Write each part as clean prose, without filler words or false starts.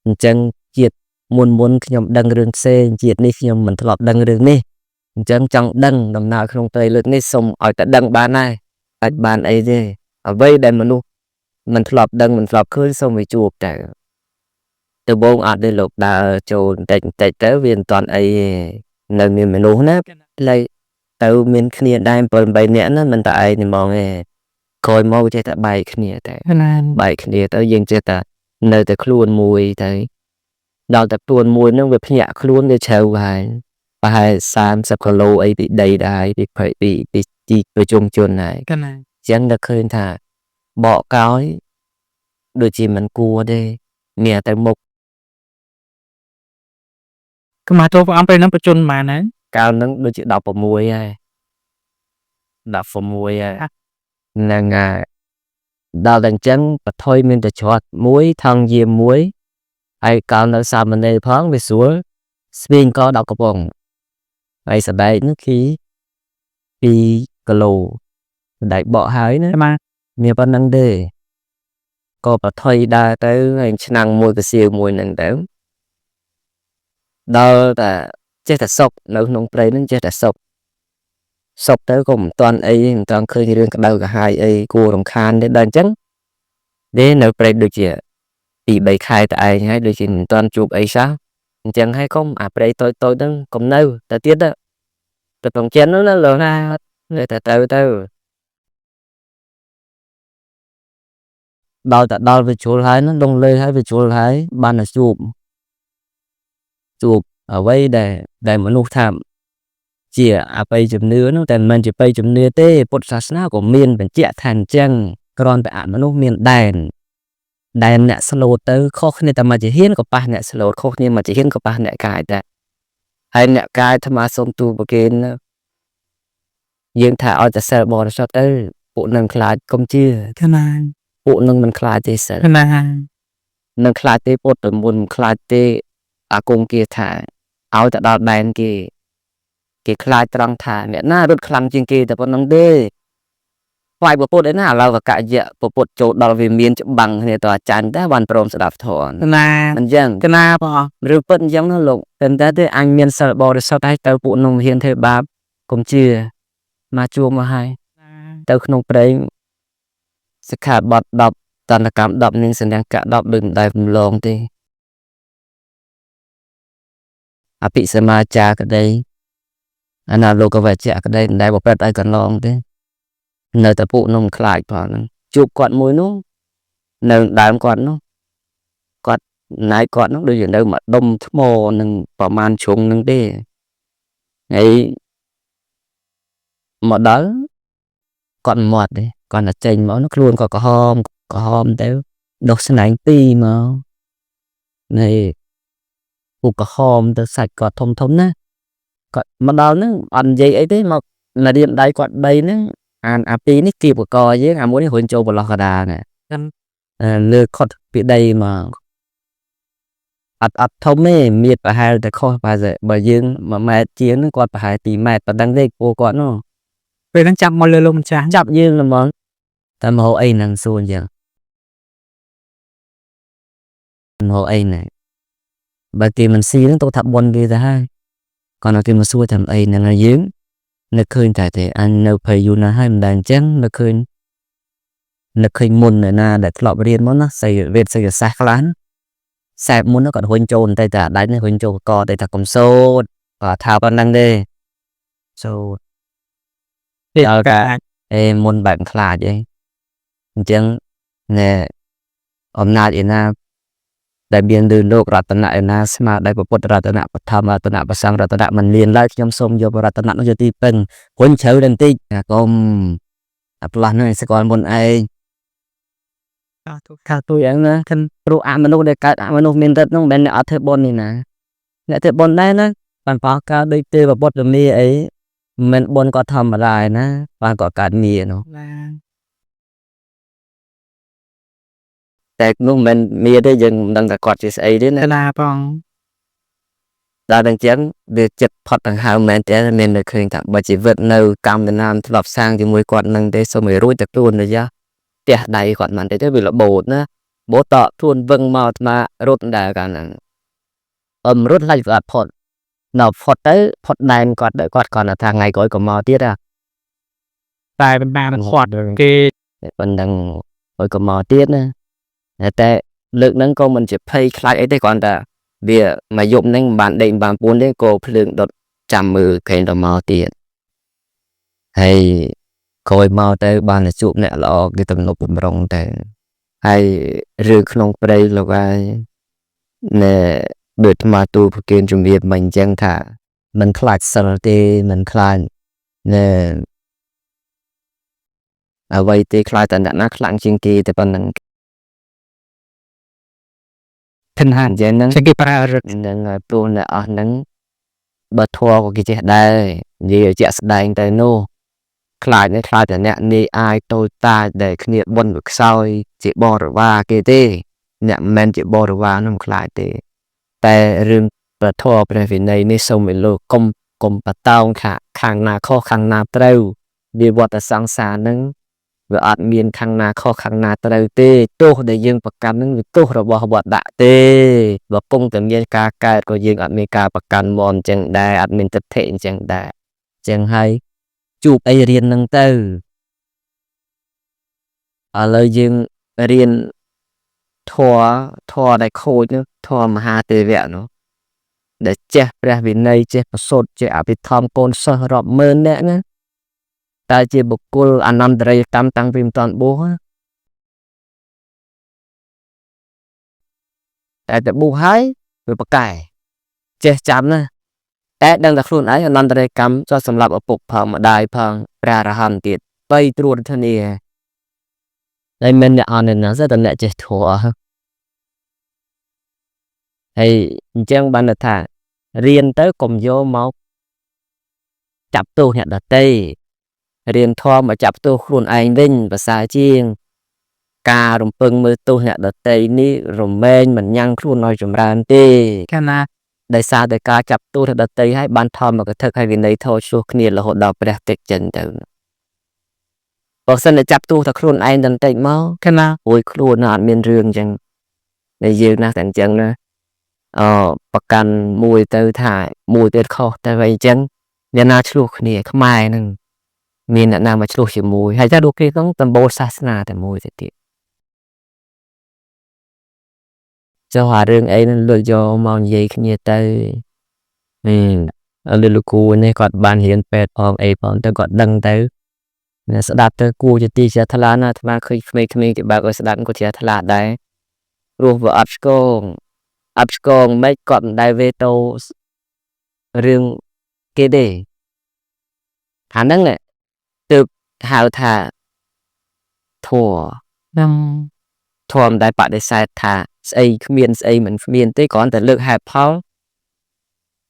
អញ្ចឹងជាតិមុនមុនខ្ញុំដឹងរឿងផ្សេងជាតិនេះខ្ញុំមិនធ្លាប់ដឹងរឿងនេះអញ្ចឹងចង់ដឹងដំណើរក្នុងព្រៃលើកនេះសូមឲ្យតែដឹងបានដែរអាចបានអីទេអ្វីដែលមនុស្សមិនធ្លាប់ដឹងមិនធ្លាប់ឃើញសូមឲ្យជួបតែដំបូងអត់ទេលោកដើរចូលបន្តិចបន្តិចទៅវាមិនតាន់អីទេនៅមានមនុស្សណាឡៃទៅមានគ្នាដែរ7 8នាក់ណាមិនតែឯងទេហ្មងទេក្រោយមកចេះតែបែកគ្នាតែ ណា បែកគ្នាទៅយើងចេះតែនៅតែខ្លួនមួយទៅដល់តែខ្លួនមួយហ្នឹងវាភ្ញាក់ខ្លួនវាជ្រៅហើយប្រហែល30គីឡូអីពីដីដែរពីព្រៃពីពីទីប្រជុំជនហើយ កណា អញ្ចឹងដល់ឃើញថាបកកោយដូចជាមិនគួរទេមានតែមុខ កមាទោព្រះអង្គពេលហ្នឹងបញ្ជនប៉ុន្មានហើយ កាលហ្នឹងដូចជា16ហើយ16ហើយហ្នឹងហើយដល់តែអញ្ចឹងបថុយមានតែច្រត់មួយថងយាមមួយហើយកាលនៅសាមណេរផងវាស្រួលស្វៀងក10កំប៉ុងហើយសបែកហ្នឹងគី2គីឡូសណ្ដែកបកហើយណា កមា មានប៉ុណ្្នឹងទេក៏បថុយដើរទៅហើយឆ្នាំងមួយកសៀវមួយហ្នឹងទៅដល់តែចេះតែសុកនៅក្នុងព្រៃហ្នឹងចេះតែសុកសុកទៅក៏មិនតាន់អីមិនតាន់ឃើញរឿងក្តៅក្រហាយអីគួររំខានទេដល់អញ្ចឹងទេនៅព្រៃដូចជា2 3ខែតែឯងហើយដូចជាមិនតាន់ជួបអីសោះអញ្ចឹងហើយកុំអាព្រៃតូចៗហ្នឹងកុំនៅទៅទៀតទៅទៅក្នុងចិនហ្នឹងណាលោកណាតែទៅទៅដល់តែដល់វាជ្រុលហើយហ្នឹងដងលើហើយវាជ្រុលហើយបានតែជួបជួបអ្វីដែលមនុស្សថាជាអបិយជំនឿនោះតែមិនមែនជាបិយជំនឿទេពុទ្ធសាសនាក៏មានបញ្ជាក់ថាអញ្ចឹងគ្រាន់តែអមនុស្សមានដែនដែនអ្នកស្លូតទៅខុសគ្នាតែមួយជាហ៊ានក៏ប៉ះអ្នកស្លូតខុសគ្នាមួយជាហ៊ានក៏ប៉ះអ្នកកាយដែរហើយអ្នកកាយអាត្មាសូមទូលប្រគេនណាយើងថាឲ្យតែសិលបរិសុទ្ធទៅពួកនឹងខ្លាចកុំជឿ កណា ពួកនឹងមិនខ្លាចទេសិល កណា នឹងខ្លាចទេពុទ្ធមុនមិនខ្លាចទេអាគមគាថាឲ្យតែដល់ដែនគេគេខ្លាចត្រង់ថាអ្នកណារត់ខ្លាំងជាងគេតែប៉ុណ្្នឹងទេខ្លាចពុទ្ធឯណាឥឡូវកយៈពុទ្ធចូលដល់វាមានច្បាំងគ្នាតអាចារ្យតែបានព្រមស្ដាប់ធម៌ កណា អញ្ចឹង កណាព្រះអង្គ ឬពិតអញ្ចឹងណាលោកតែតែទេអញមានសិលបរិសុទ្ធហើយទៅពួកនោះហ៊ានធ្វើបាបកុំជឿមកជួបមកហើយទៅក្នុងព្រៃសិក្ខាបទ10តន្តកម្ម10និងសញ្ញាកៈ10ដូចមិនដែលរំលងទេអភិសមាចារក្តីអនាលោកវចៈក្តីមិនដែលប្រព្រឹត្តឲ្យកន្លងទេនៅតែពួកនោះមិនខ្លាចផងហ្នឹងជួបគាត់មួយនោះនៅដើមគាត់នោះគាត់ណែគាត់នោះដូចជានៅមួយដុំថ្មនឹងប្រមាណជ្រុងនឹងទេហើយមកដល់គាត់មិនមាត់ទេគាត់តែចេញមកនោះខ្លួនក៏ក្រហមក្រហមទៅដុះស្នែងពីរមកនេះពួកក្រហមទៅសាច់គាត់ធំធំណាគាត់មកដល់ហ្នឹងអត់និយាយអីទេមកមករៀមដៃគាត់3ហ្នឹងអានអាពីរនេះគៀបកកយើងអាមួយនេះរុញចូលប្រឡោះកដាលណាលើខុតពីដីមកអត់អត់ធំទេមៀតប្រហែលតែខុសប្រហែលបើយើង1ម៉ែត្រជាងហ្នឹងគាត់ប្រហែល2ម៉ែត្រប៉ុណ្ណឹងទេពួកគាត់នោះ ពេលហ្នឹងចាប់មកលើលោកម្ចាស់ ចាប់យើងហ្មងតែមកហៅអីហ្នឹងសួរអញ្ចឹងមកហៅអីហ្នឹងបើគេមិនស៊ីហ្នឹងទុកថាបុណ្យគេទៅហើយគាត់នៅគេមកសួរថាអីហ្នឹងហើយយើងនៅឃើញតែទេអញនៅភ័យយូរណាស់ហើយមិនដែលអញ្ចឹងនៅឃើញនៅឃើញមុនឯណាដែលធ្លាប់រៀនមកណាសីវេទសីយសាស្ត្រខ្លះណាសែបមុនហ្នឹងគាត់រុញចូលបន្តិចតែអាដាច់នេះរុញចូលកកតែថាកុំសូត្រគាត់ថាប៉ុណ្្នឹងទេសូត្រ ទេ ដល់កាអេមុនបែបខ្លាចអីអញ្ចឹងណែអំណាចឯណាដែលមានលើលោករតនៈឯណាស្មើដោយពុទ្ធរតនៈបឋមរតនៈប្រសង្ឃរតនៈមិនមានឡើយខ្ញុំសូមយករតនៈនោះជាទីពឹងរុញជ្រៅដល់បន្តិចអាកុំអាផ្លាស់ហ្នឹងឲ្យស្គាល់មុនឯងថាទួយអញ្ចឹងណាព្រោះអមនុស្សដែលកើតអមនុស្សមានរិទ្ធហ្នឹងមិនមែនអ្នកអត់ធ្វើបុណ្យទេណាអ្នកធ្វើបុណ្យដែរណាបានប្រកើតដូចទេវបុត្រមាអីមិនមែនបុណ្យគាត់ធម្មតាឯណាបានគាត់កើតមានោះ ណា តែនោះមិនមែនមាទេយើងមិនដឹងថាគាត់ជាស្អីទេណា កណាព្រះអង្គ ដល់តែអញ្ចឹងវាចិត្តផុតដង្ហើមមែនតើមាននៅឃើញថាបើជីវិតនៅកម្មដំណាមធ្លាប់សាងជាមួយគាត់នឹងទេសូមឲ្យរួចតែខ្លួនទៅយ៉ាផ្ទះដៃគាត់មិនទេទេវារបូតណា បូតខ្លួនវឹងមកអាត្មារត់ដែរកាលហ្នឹងអមរត់ឡាច់វាអត់ផុតដល់ផុតទៅផុតដែនគាត់ទៅគាត់គាត់ថាថ្ងៃក្រោយក៏មកទៀតហ่ะ តែបានខាត់គេ ប៉ុណ្ណឹងហើយក៏មកទៀតណាតែលើកហ្នឹងក៏មិនជាភ័យខ្លាចអីទេគ្រាន់តែវាមួយយប់ហ្នឹងមិនបានដេកមិនបានពួនទេក៏ភ្លើងដុតចាំមើលគេទៅមកទៀតហើយក្រោយមកទៅបានទៅជួបអ្នកល្អគេទំនុកបំរុងទៅហើយរឿងក្នុងព្រៃលោកហើយណែដូចអាត្មាទូប្រគិនជំរាបមកអញ្ចឹងថាមិនខ្លាចសិលទេមិនខ្លាចណែអ្វីទេខ្លាចតែអ្នកណាខ្លាំងជាងគេតែប៉ុណ្្នឹង ធិនហា អញ្ចឹងហ្នឹង ចឹងគេប្រើរឹក ហ្នឹងហើយព្រោះអ្នកអស់ហ្នឹងបើធម៌ក៏គេចេះដែរនិយាយឲ្យជាក់ស្ដែងទៅនោះខ្លាចនេះខ្លាចតែអ្នកនាយអាយតូចតាចដែលគ្នាបុណ្យវាខ្សោយជាបរិវារគេទេអ្នកមិនមែនជាបរិវារនោះមិនខ្លាចទេតែរឿងព្រះធម៌ព្រះវិន័យនេះសូមឲ្យលោកកុំកុំបតោងខាខាងណាខុសខាងណាត្រូវវាវត្តសង្សារហ្នឹងវាអត់មានខាងណាខុសខាងណាត្រូវទេទោសដែលយើងប្រកាន់ហ្នឹងវាទោសរបស់វត្តដាក់ទេបើគង់តែមានការកើតក៏យើងអត់មានការប្រកាន់មអញ្ចឹងដែរអត់មានទិដ្ឋិអញ្ចឹងដែរអញ្ចឹងហើយជួបអីរៀនហ្នឹងទៅឥឡូវយើងរៀនធម៌ធម៌ដែលខូចនោះធម៌មហាទេវៈនោះដែលចេះព្រះវិន័យចេះប្រសូតចេះអភិធម្មកូនសិស្សរាប់ម៉ឺននាក់ណាតែជាបុគ្គលអនន្តរិយកម្មតាំងពីមិនតាន់បួសណាតែទៅបួសហើយវាប្រកែចេះចាំណាតែដឹងតែខ្លួនឯងអនន្តរិយកម្មចោះសម្រាប់ឪពុកផងម្ដាយផងព្រះអរហន្តទៀតបីត្រួតធានាហើយមិនអ្នកអត់ណាសិតតែអ្នកចេះធម៌ហើយអញ្ចឹងបានថារៀនទៅកុំយកមកចាប់ទោសអ្នកដទៃរៀនធម៌មកចាប់ទោសខ្លួនឯងវិញប្រសើរជាងការរំពឹងមើលទោសអ្នកដទៃនេះរមែងមិនញ៉ាំងខ្លួនឲ្យចម្រើនទេ កាលណា ដោយសារតែការចាប់ទោសអ្នកដទៃឲ្យបានធម៌កថាឲ្យវិន័យធម៌ឆ្លោះគ្នារហូតដល់ព្រះតិចចិនទៅបើសិនតែចាប់ទោសតែខ្លួនឯងតែបន្តិចមក កាលណា រួយខ្លួនណាអត់មានរឿងអញ្ចឹងតែយើងណាតែអញ្ចឹងណាអប្រកាន់មួយទៅថាមួយទៀតខុសតែវិញអញ្ចឹងអ្នកណាឆ្លោះគ្នាខ្មែរហ្នឹងមានអ្នកណាមកឆ្លោះជាមួយហើយតែដូចគេហ្នឹងសម្បូរសាសនាតែមួយទៅទៀតចុះអារឿងអីហ្នឹងលួចយកមកនិយាយគ្នាទៅនេះឥឡូវលោកគ្រូនេះគាត់បានរៀនពេទ្យផងអីផងទៅគាត់ដឹងទៅអ្នកស្ដាប់ទៅគួរជាទីជ្រះថ្លាណាស់អាត្មាឃើញក្មេងៗគេបើកឲ្យស្ដាប់ក៏ជ្រះថ្លាដែរព្រោះវាអត់ឆ្គងអត់ឆ្គងមិនគាត់មិនដែលវេតូរឿងគេទេអាហ្នឹងែទើបហៅថាធម៌ នឹង ធម៌មិនដែលបដិសេធថាស្អីគ្មានស្អីមិនគ្មានទេគ្រាន់តែលើកហេតុផល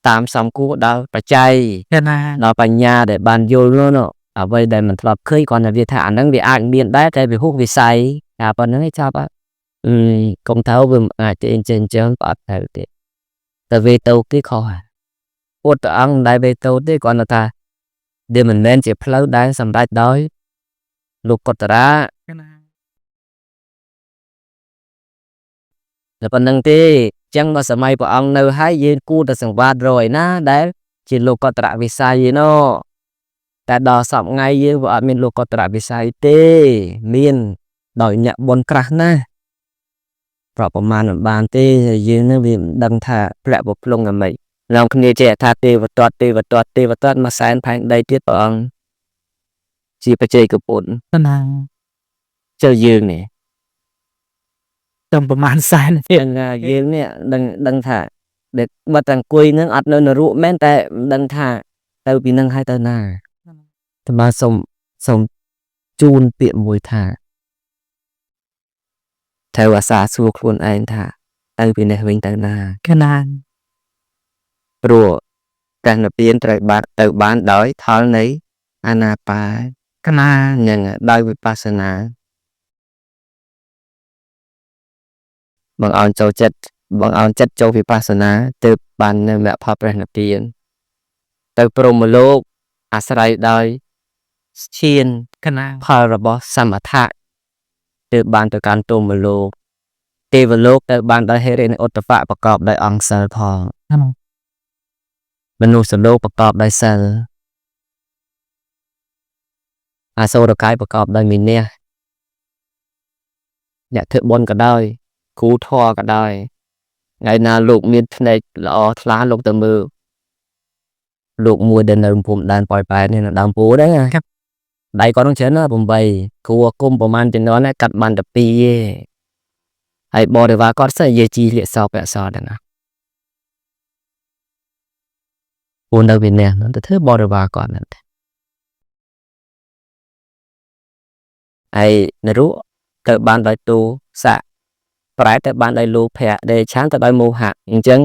តាមសំគួរដល់បច្ច័យ កាលណា ដល់បញ្ញាដែលបានយល់នោះនោះអ្វីដែលមិនធ្លាប់ឃើញគ្រាន់តែវាថាអាហ្នឹងវាអាចមានដែរតែវាហួសវិស័យតែប៉ុណ្្នឹងឯងចប់ហើយកុំទៅវាមិនអាចទេអញ្ចឹងអញ្ចឹងក៏អត់ទៅទេតែវេតោគេខុសហើយពុទ្ធអង្គមិនដែលវេតោទេគ្រាន់តែថាវាមិនមែនជាផ្លូវដែលសម្រេចដោយលោកកុត្តរា កាលណា តែប៉ុណ្្នឹងទេអញ្ចឹងបើសម័យព្រះអង្គនៅហើយយើងគួរតែសង្វាតរយណាដែលជាលោកកត្រវិស័យឯណោះតែដល់សប្ថ្ងៃយើងវាអត់មានលោកកត្រវិស័យទេមានដោយអ្នកបុណ្យក្រាស់ណាស់ប្រប្រមាណមិនបានទេហើយយើងនឹងវាមិនដឹងថាប្រាក់ប្រភ្លងយ៉ាងម៉េចឡងគ្នាចេះថាទេវទត្តទេវទត្តទេវទត្តមកសែនផែនដីទៀតព្រះអង្គជាបច្ចេកពុទ្ធ កាលណា ចុះយើងនេះ តែប្រហែលសែនទៀត ដឹងថាយើងនេះដឹងដឹងថាដែលបើតែអង្គុយនឹងអត់នៅនរកមែនតែមិនដឹងថាទៅពីនឹងហើយទៅណាតែមកសូមសូមជូនពាក្យមួយថាត្រូវអាសាសួរខ្លួនឯងថាទៅពីនេះវិញទៅណា កាលណា ព្រោះព្រះនិព្វានត្រូវបានទៅបានដោយថលនៃអានាបា កាលណា និងដោយវិបស្សនាបងអោនចូលចិត្តបងអោនចិត្តចូលវិបស្សនាទើបបាននៅមគ្គផលព្រះនិព្វានទៅព្រហ្មលោកអាស្រ័យដោយឈាន កាលណា ផលរបស់សមថៈទើបបានទៅកាន់ទុំលោក ទេវលោកទៅបានដោយហិរិនិងឧត្តបៈប្រកបដោយអង្គសិលផងមនុស្សលោកប្រកបដោយសិលអសូរកាយប្រកបដោយវិន័យអ្នកធ្វើបុណ្យក៏ដោយគ្រូធម៌ក៏ដោយថ្ងៃណាលោកមានភ្នែកល្អថ្លាលោកទៅមើលលោកមួយដែលនៅភូមិដែនប៉ោយប៉ែតនេះនៅដើមពោដែរណាដៃគាត់នឹងច្រើនណាស់8គ្រូអាគមប្រហែលជំនាន់ណាកាត់បានតែ2ទេហើយបរិវារគាត់សិតនិយាយជីលាកសពាក់សដែរណាពូនៅវិន័យហ្នឹងទៅធ្វើបរិវារគាត់ហ្នឹងហើយនរុទៅបានដោយទូសៈប្រែទៅបានដោយលោភៈដេឆានទៅដោយមោហៈអញ្ចឹង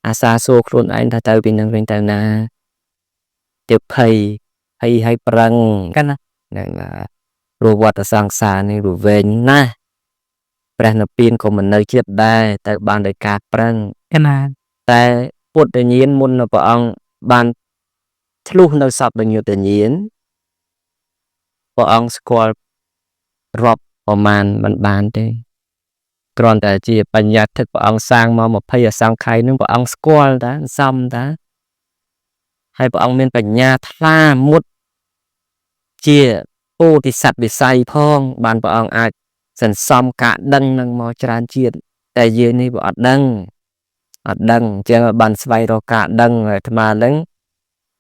អាសាសួរខ្លួនឯងថាទៅពីនឹងវិញទៅណាទៅភ័យភ័យឲ្យប្រឹង កណា ហ្នឹងព្រោះវត្តសង្សារនេះវាវែងណាស់ព្រះនិព្វានក៏មិននៅចិត្តដែរទៅបានដោយការប្រឹង កណា តែពុទ្ធញាណមុននឹងព្រះអង្គបានឆ្លុះនៅសពញ្ញុតញាណព្រះអង្គស្គាល់រាប់ប្រមាណមិនបានទេគ្រាន់តែជាបញ្ញត្តិព្រះអង្គសាងមក20អសង្ខ័យនឹងព្រះអង្គស្គាល់តាសំតាហើយព្រះអង្គមានបញ្ញាថ្លាមុតជាពោធិសត្វវិស័យផងបានព្រះអង្គអាចសន្សំការដឹងនឹងមកច្រើនជាតិតែយើងនេះវាអត់ដឹងអត់ដឹងអញ្ចឹងបានស្វែងរកការដឹងអាត្មាហ្នឹង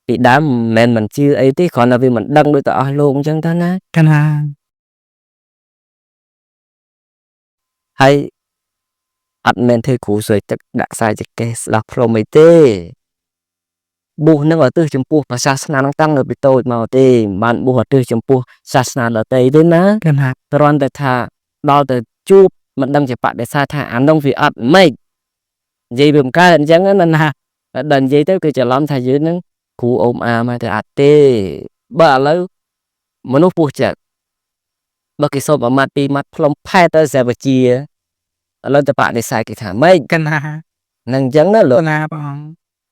ពីដើមមិនមែនមិនជឿអីទេគ្រាន់តែវាមិនដឹងដូចទៅអស់លោកអញ្ចឹងទៅណា កណា ហើយអត់មែនធ្វើគ្រូស្រីទឹកដាក់ខ្សែចកេះស្ដោះផ្លុំអីទេបួសនឹងឧទ្ទិសចំពោះព្រះសាសនានឹងតាំងពីតូចមកទេមិនបានបួសឧទ្ទិសចំពោះសាសនាដទៃទេណា កណា គ្រាន់តែថាដល់ទៅជួបមិនដឹងជាបដិសេធថាអានោះវាអត់ម៉េចនិយាយវាមិនកើតអញ្ចឹងណាណាដល់និយាយទៅគឺច្រឡំថាយើងនឹងគ្រូអ៊ំអាមហើយតែអត់ទេបើឥឡូវមនុស្សពោះចិត្តបើគេសូមមួយម៉ាត់ពីរម៉ាត់ផ្លុំផែទៅសេវជាឥឡូវទៅបដិសេធគេថាម៉េច កណា នឹងអញ្ចឹងណាលោក កណាព្រះអង្គ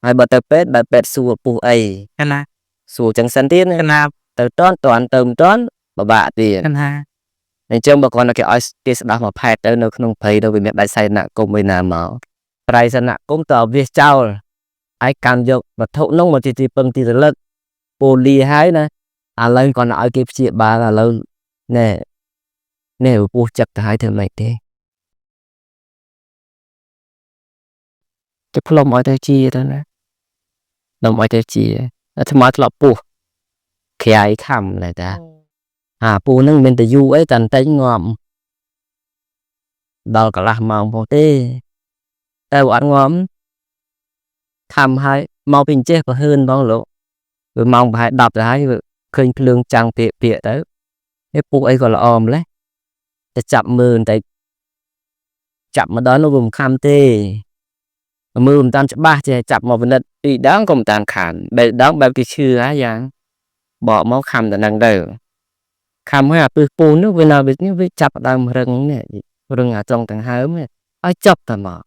ហើយបើទៅពេទ្យបើពេទ្យសួរពោះអី កណា សួរចឹងសិនទៀតណា កណា ទៅតន់តន់ទៅមិនតន់ពិបាកទៀត កណា អញ្ចឹងបើគាត់គេឲ្យគេស្ដោះមកផែតទៅនៅក្នុងព្រៃទៅវាមានដាច់សែនគមឯណាមកប្រៃសនគមតើវាសចោលហើយកាន់យកវត្ថុនោះមកជាទីពឹងទីរលឹកពូលីហើយណាឥឡូវគាត់ឲ្យគេព្យាបាលឥឡូវណែណែពោះចឹកទៅហើយធ្វើម៉េចទេគេផ្លុំឲ្យទៅជាទៅណាផ្លុំឲ្យទៅជាអាត្មាធ្លាប់ពោះក្រៃខំដែរតាអាពូហ្នឹងមិនតែយូរអីតែបន្តិចងាប់ដល់កន្លះម៉ោងផងទេតែបើអត់ងាប់ខំហើយមកពីអញ្ចេះប្រហឿនបងលោកវាម៉ោងប្រហែល10ទៅហើយវាឃើញភ្លើងចាំងពាកពាកទៅហេពុះអីក៏ល្អម្លេះតែចាប់មើលបន្តិចចាប់មកដល់នោះវាមិនខំទេមើលមិនតាមច្បាស់ចេះចាប់មកពិនិត្យពីរដងក៏មិនតាមខានបែបដងបែបគេឈឺហើយយ៉ាងបកមកខំតែនឹងទៅខំហើយអាពឹសពូននោះវានៅវានេះវាចាប់ដើមរឹងនេះរឹងអាចុងដង្ហើមនេះឲ្យចប់តែមក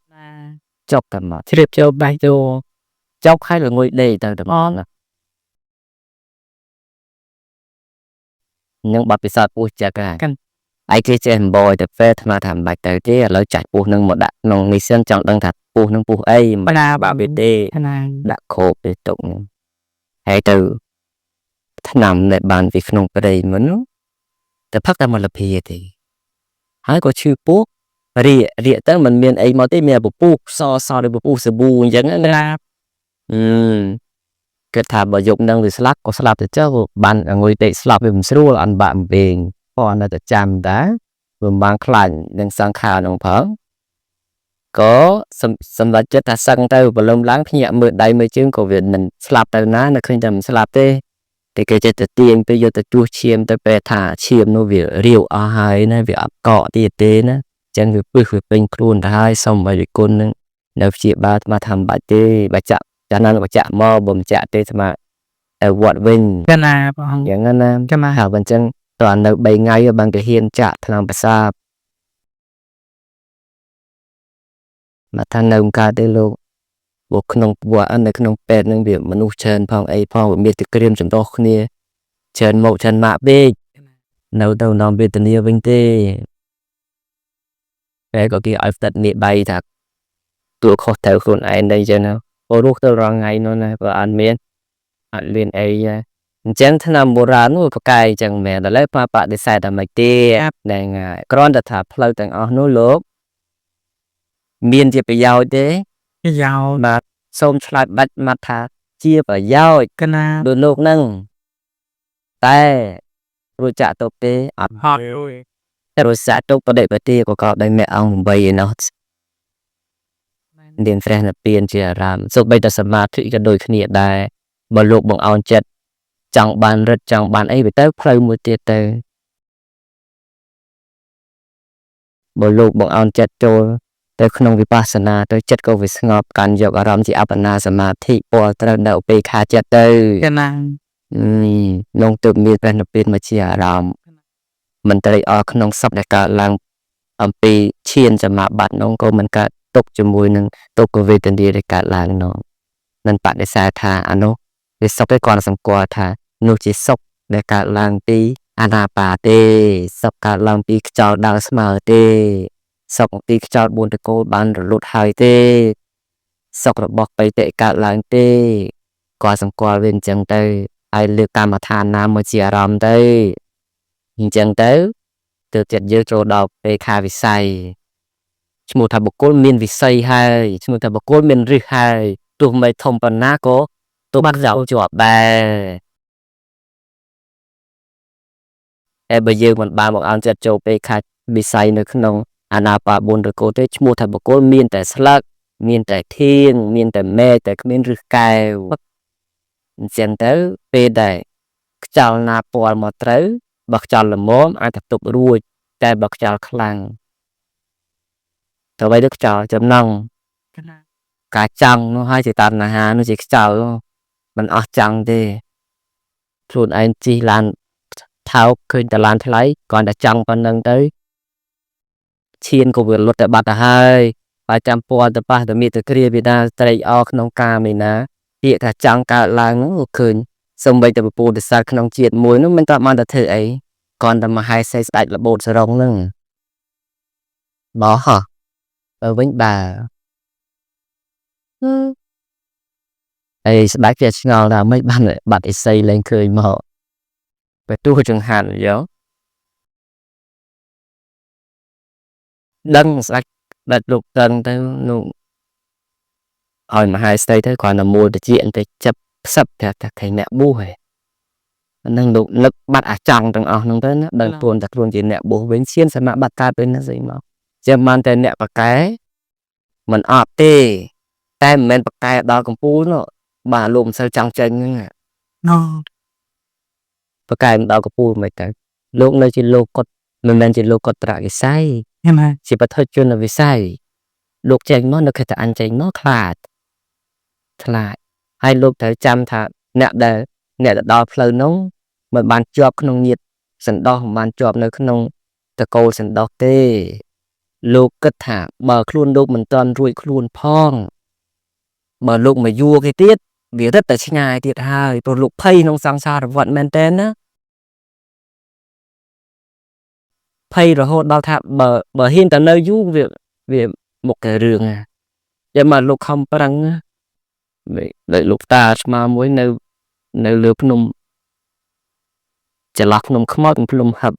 ចប់តែមក ជ្រាបចូលបេះដូង ចប់ហើយល្ងុយដេកទៅតែមកណានឹងបាត់ពិសោធន៍ពោះចឹកហើយឯគេចេះអំបយទៅពេទ្យអាត្មាថាមិនបាច់ទៅទេឥឡូវចាច់ពោះនឹងមកដាក់ក្នុងនេះសិនចង់ដឹងថាពោះនឹងពោះអីមិន កណា បាក់វាទេ កណា ដាក់គ្របទៅទុកហ្នឹងហើយទៅថ្នាំដែលបានពីក្នុងព្រៃមុននោះតែផឹកតែមលភាទេហើយក៏ឈឺពោះរាករាកទៅមិនមានអីមកទេមានតែពពុះសសដូចពពុះសាប៊ូអញ្ចឹងណា ណា អឺគិតថាបើយប់នឹងវាស្លាប់ក៏ស្លាប់ទៅចុះបានអង្គុយដេកស្លាប់វាមិនស្រួលអត់បាក់វិញព្រោះអត់នៅតែចាំតាវាមិនបានខ្លាចនឹងសង្ខារនោះផងក៏សម្រាប់ចិត្តថាសឹងទៅព្រលឹមឡើងភ្ញាក់មើលដៃមើលជើងក៏វាមិនស្លាប់ទៅណានៅឃើញតែមិនស្លាប់ទេតែគេចេះតែទាញទៅយកទៅជួសឈាមទៅពេលថាឈាមនោះវារាវអស់ហើយណាវាអត់កកទៀតទេណាអញ្ចឹងវាពឹសវាពេញខ្លួនទៅហើយសូមឲ្យគុណនឹងនៅព្យាបាលអាត្មាថាមិនបាច់ទេបើចាក់ចាស់ណាស់បើចាក់មកបើមិនចាក់ទេអាត្មាទៅវត្តវិញ កណាព្រះអង្គ យ៉ាងហ្នឹងណា កណា ហើយបើអញ្ចឹងតើនៅ3ថ្ងៃបានគេហ៊ានចាក់ថ្នាំប្រសាទមកថានៅមិនកើតទេលោកព្រោះក្នុងវត្តនៅក្នុងពេទ្យហ្នឹងវាមនុស្សច្រើនផងអីផងវាមានតែក្រៀមចម្រុះគ្នាច្រើនមកច្រើនម៉ាក់ពេកនៅទៅនាំវេទនាវិញទេ ពេលក៏គេឲ្យផ្តិតនេះបៃថាទួលខុសត្រូវខ្លួនឯងដែរអញ្ចឹងណាព្រោះរស់ទៅរាល់ថ្ងៃនោះណាបើអត់មានអត់មានអីទេអញ្ចឹងឆ្នាំបុរាណនោះប្រកែអញ្ចឹងមែនដល់ឥឡូវបដិសេធតែមិនទេហ្នឹងហើយគ្រាន់តែថាផ្លូវទាំងអស់នោះលោកមានជាប្រយោជន៍ទេ ប្រយោជន៍ បាទសូមឆ្លើយបាច់ម៉ាត់ថាជាប្រយោជន៍ កណា ដូចលោកហ្នឹងតែរួចចាក់ទុកទេអត់ ហត់ តែរួចចាក់ទុកបដិបទាក៏កោដោយមេអង្គ8ឯណោះមានព្រះនិព្វានជាអារាមសូម្បីតែសមាធិក៏ដូចគ្នាដែរបើលោកបង្អោនចិត្តចង់បានរិទ្ធចង់បានអីវាទៅផ្លូវមួយទៀតទៅបើលោកបង្អោនចិត្តចូលទៅក្នុងវិបស្សនាទៅចិត្តក៏វាស្ងប់កាន់យកអារម្មណ៍ជាអបណាសមាធិពលត្រូវនៅឧបេក្ខាចិត្តទៅ កណា នងទើបមានព្រះនិព្វានមកជាអារម្មណ៍មិនត្រេកអរក្នុងសពដែលកើតឡើងអំពីឈានសមាបត្តិនោះក៏មិនកើតទុកជាមួយនឹងទុក្ខវេទនាដែលកើតឡើងនោះនឹងបដិសេធថាអានោះវាសុខទេគាត់សម្គាល់ថានោះជាសុខដែលកើតឡើងពីអានាបាទេសុខកើតឡើងពីខ្យល់ដើរស្មើទេសុខពីខ្យល់4តកូលបានរលត់ហើយទេសុខរបស់បិតិកើតឡើងទេគាត់សម្គាល់វាអញ្ចឹងទៅហើយលើកកម្មដ្ឋានណាមកជាអារម្មណ៍ទៅអញ្ចឹងទៅទើបចិត្តយើងចូលដល់ពេខាវិស័យឈ្មោះថាបុគ្គលមានវិស័យហើយឈ្មោះថាបុគ្គលមានរឹសហើយទោះមិនធំប៉ុណ្ណាក៏ទោះបាត់ជាប់ដែរតែបើយើងមិនបានមកអោនចិត្តចូលពេខាវិស័យនៅក្នុងអាណាបា4ត្រកូលទេឈ្មោះថាបុគ្គលមានតែស្លឹកមានតែធាងមានតែមែកតែគ្មានរឹសកែវអញ្ចឹងទៅពេលដែលខ្យល់ណាពាល់មកត្រូវបើខ្យល់ល្មមអាចទៅទប់រួចតែបើខ្យល់ខ្លាំងទៅអ្វីទៅខ្យល់ចំណង កណា ការចង់នោះហើយជាតណ្ហានោះជាខ្យល់នោះមិនអស់ចង់ទេខ្លួនឯងជិះឡានថោកឃើញតែឡានថ្លៃគ្រាន់តែចង់ប៉ុណ្្នឹងទៅឈានក៏វាលុតទៅបាត់ទៅហើយបើចាំពាល់ទៅប៉ះទៅមានទៅគ្រាពីណាត្រេកអរក្នុងកាមឯណាពាក្យថាចង់កើតឡើងហ្នឹងក៏ឃើញសូម្បីតែពពុទ្ធសាសក្នុងជាតិមួយនោះមិនតបានតែធ្វើអីគ្រាន់តែមហេសីស្ដេចរបូតសរងហ្នឹងបោះហ៎បើវិញបើហើយស្ដេចគេឆ្ងល់ថាមិនបានបាត់អិសីលែងឃើញមកបើទោះចង្ហាន់យកដឹងស្ដេចដាច់លោកដឹងទៅនោះឲ្យមហាស្រីទៅគ្រាន់តែមួលតិចបន្តិចចាប់ផ្សឹបថាថាគេអ្នកបួសហ៎អាហ្នឹងលោកនឹកបាត់អាចង់ទាំងអស់ហ្នឹងទៅណាដឹងខ្លួនតែខ្លួនជាអ្នកបួសវិញឈានសមបត្តិកើតពេលណាស្អីមកចាំបានតែអ្នកបកែមិនអត់ទេតែមិនមែនបកែដល់កំពូលនោះបាទលោកមិនសូវចង់ចេញហ្នឹង ណូ បកែមិនដល់កំពូលមិនទៅលោកនៅជាលោកគាត់មិនមែនជាលោកគាត់ត្រវិស័យ កណា ជាបឋិជនវិស័យលោកចេញមកនៅខេត្តអញចេញមកខ្លាចខ្លាចហើយលោកត្រូវចាំថាអ្នកដែលអ្នកទៅដល់ផ្លូវនោះមិនបានជាប់ក្នុងញាតសន្តោសមិនបានជាប់នៅក្នុងតកូលសន្តោសទេលោកគិតថាបើខ្លួនលោកមិនទាន់រួចខ្លួនផងបើលោកមកយួរគេទៀតវារឹតតែឆ្ងាយទៀតហើយព្រោះលោកភ័យក្នុងសង្សារវដ្តមែនតើណាភ័យរហូតដល់ថាបើហ៊ានតែនៅយូរវាវាមុខតែរឿងណាយ៉ាងមកលោកខំប្រឹងណាដូចលោកតាស្មាមួយនៅនៅលើភ្នំចន្លោះភ្នំខ្មោចនិងភ្នំហឹប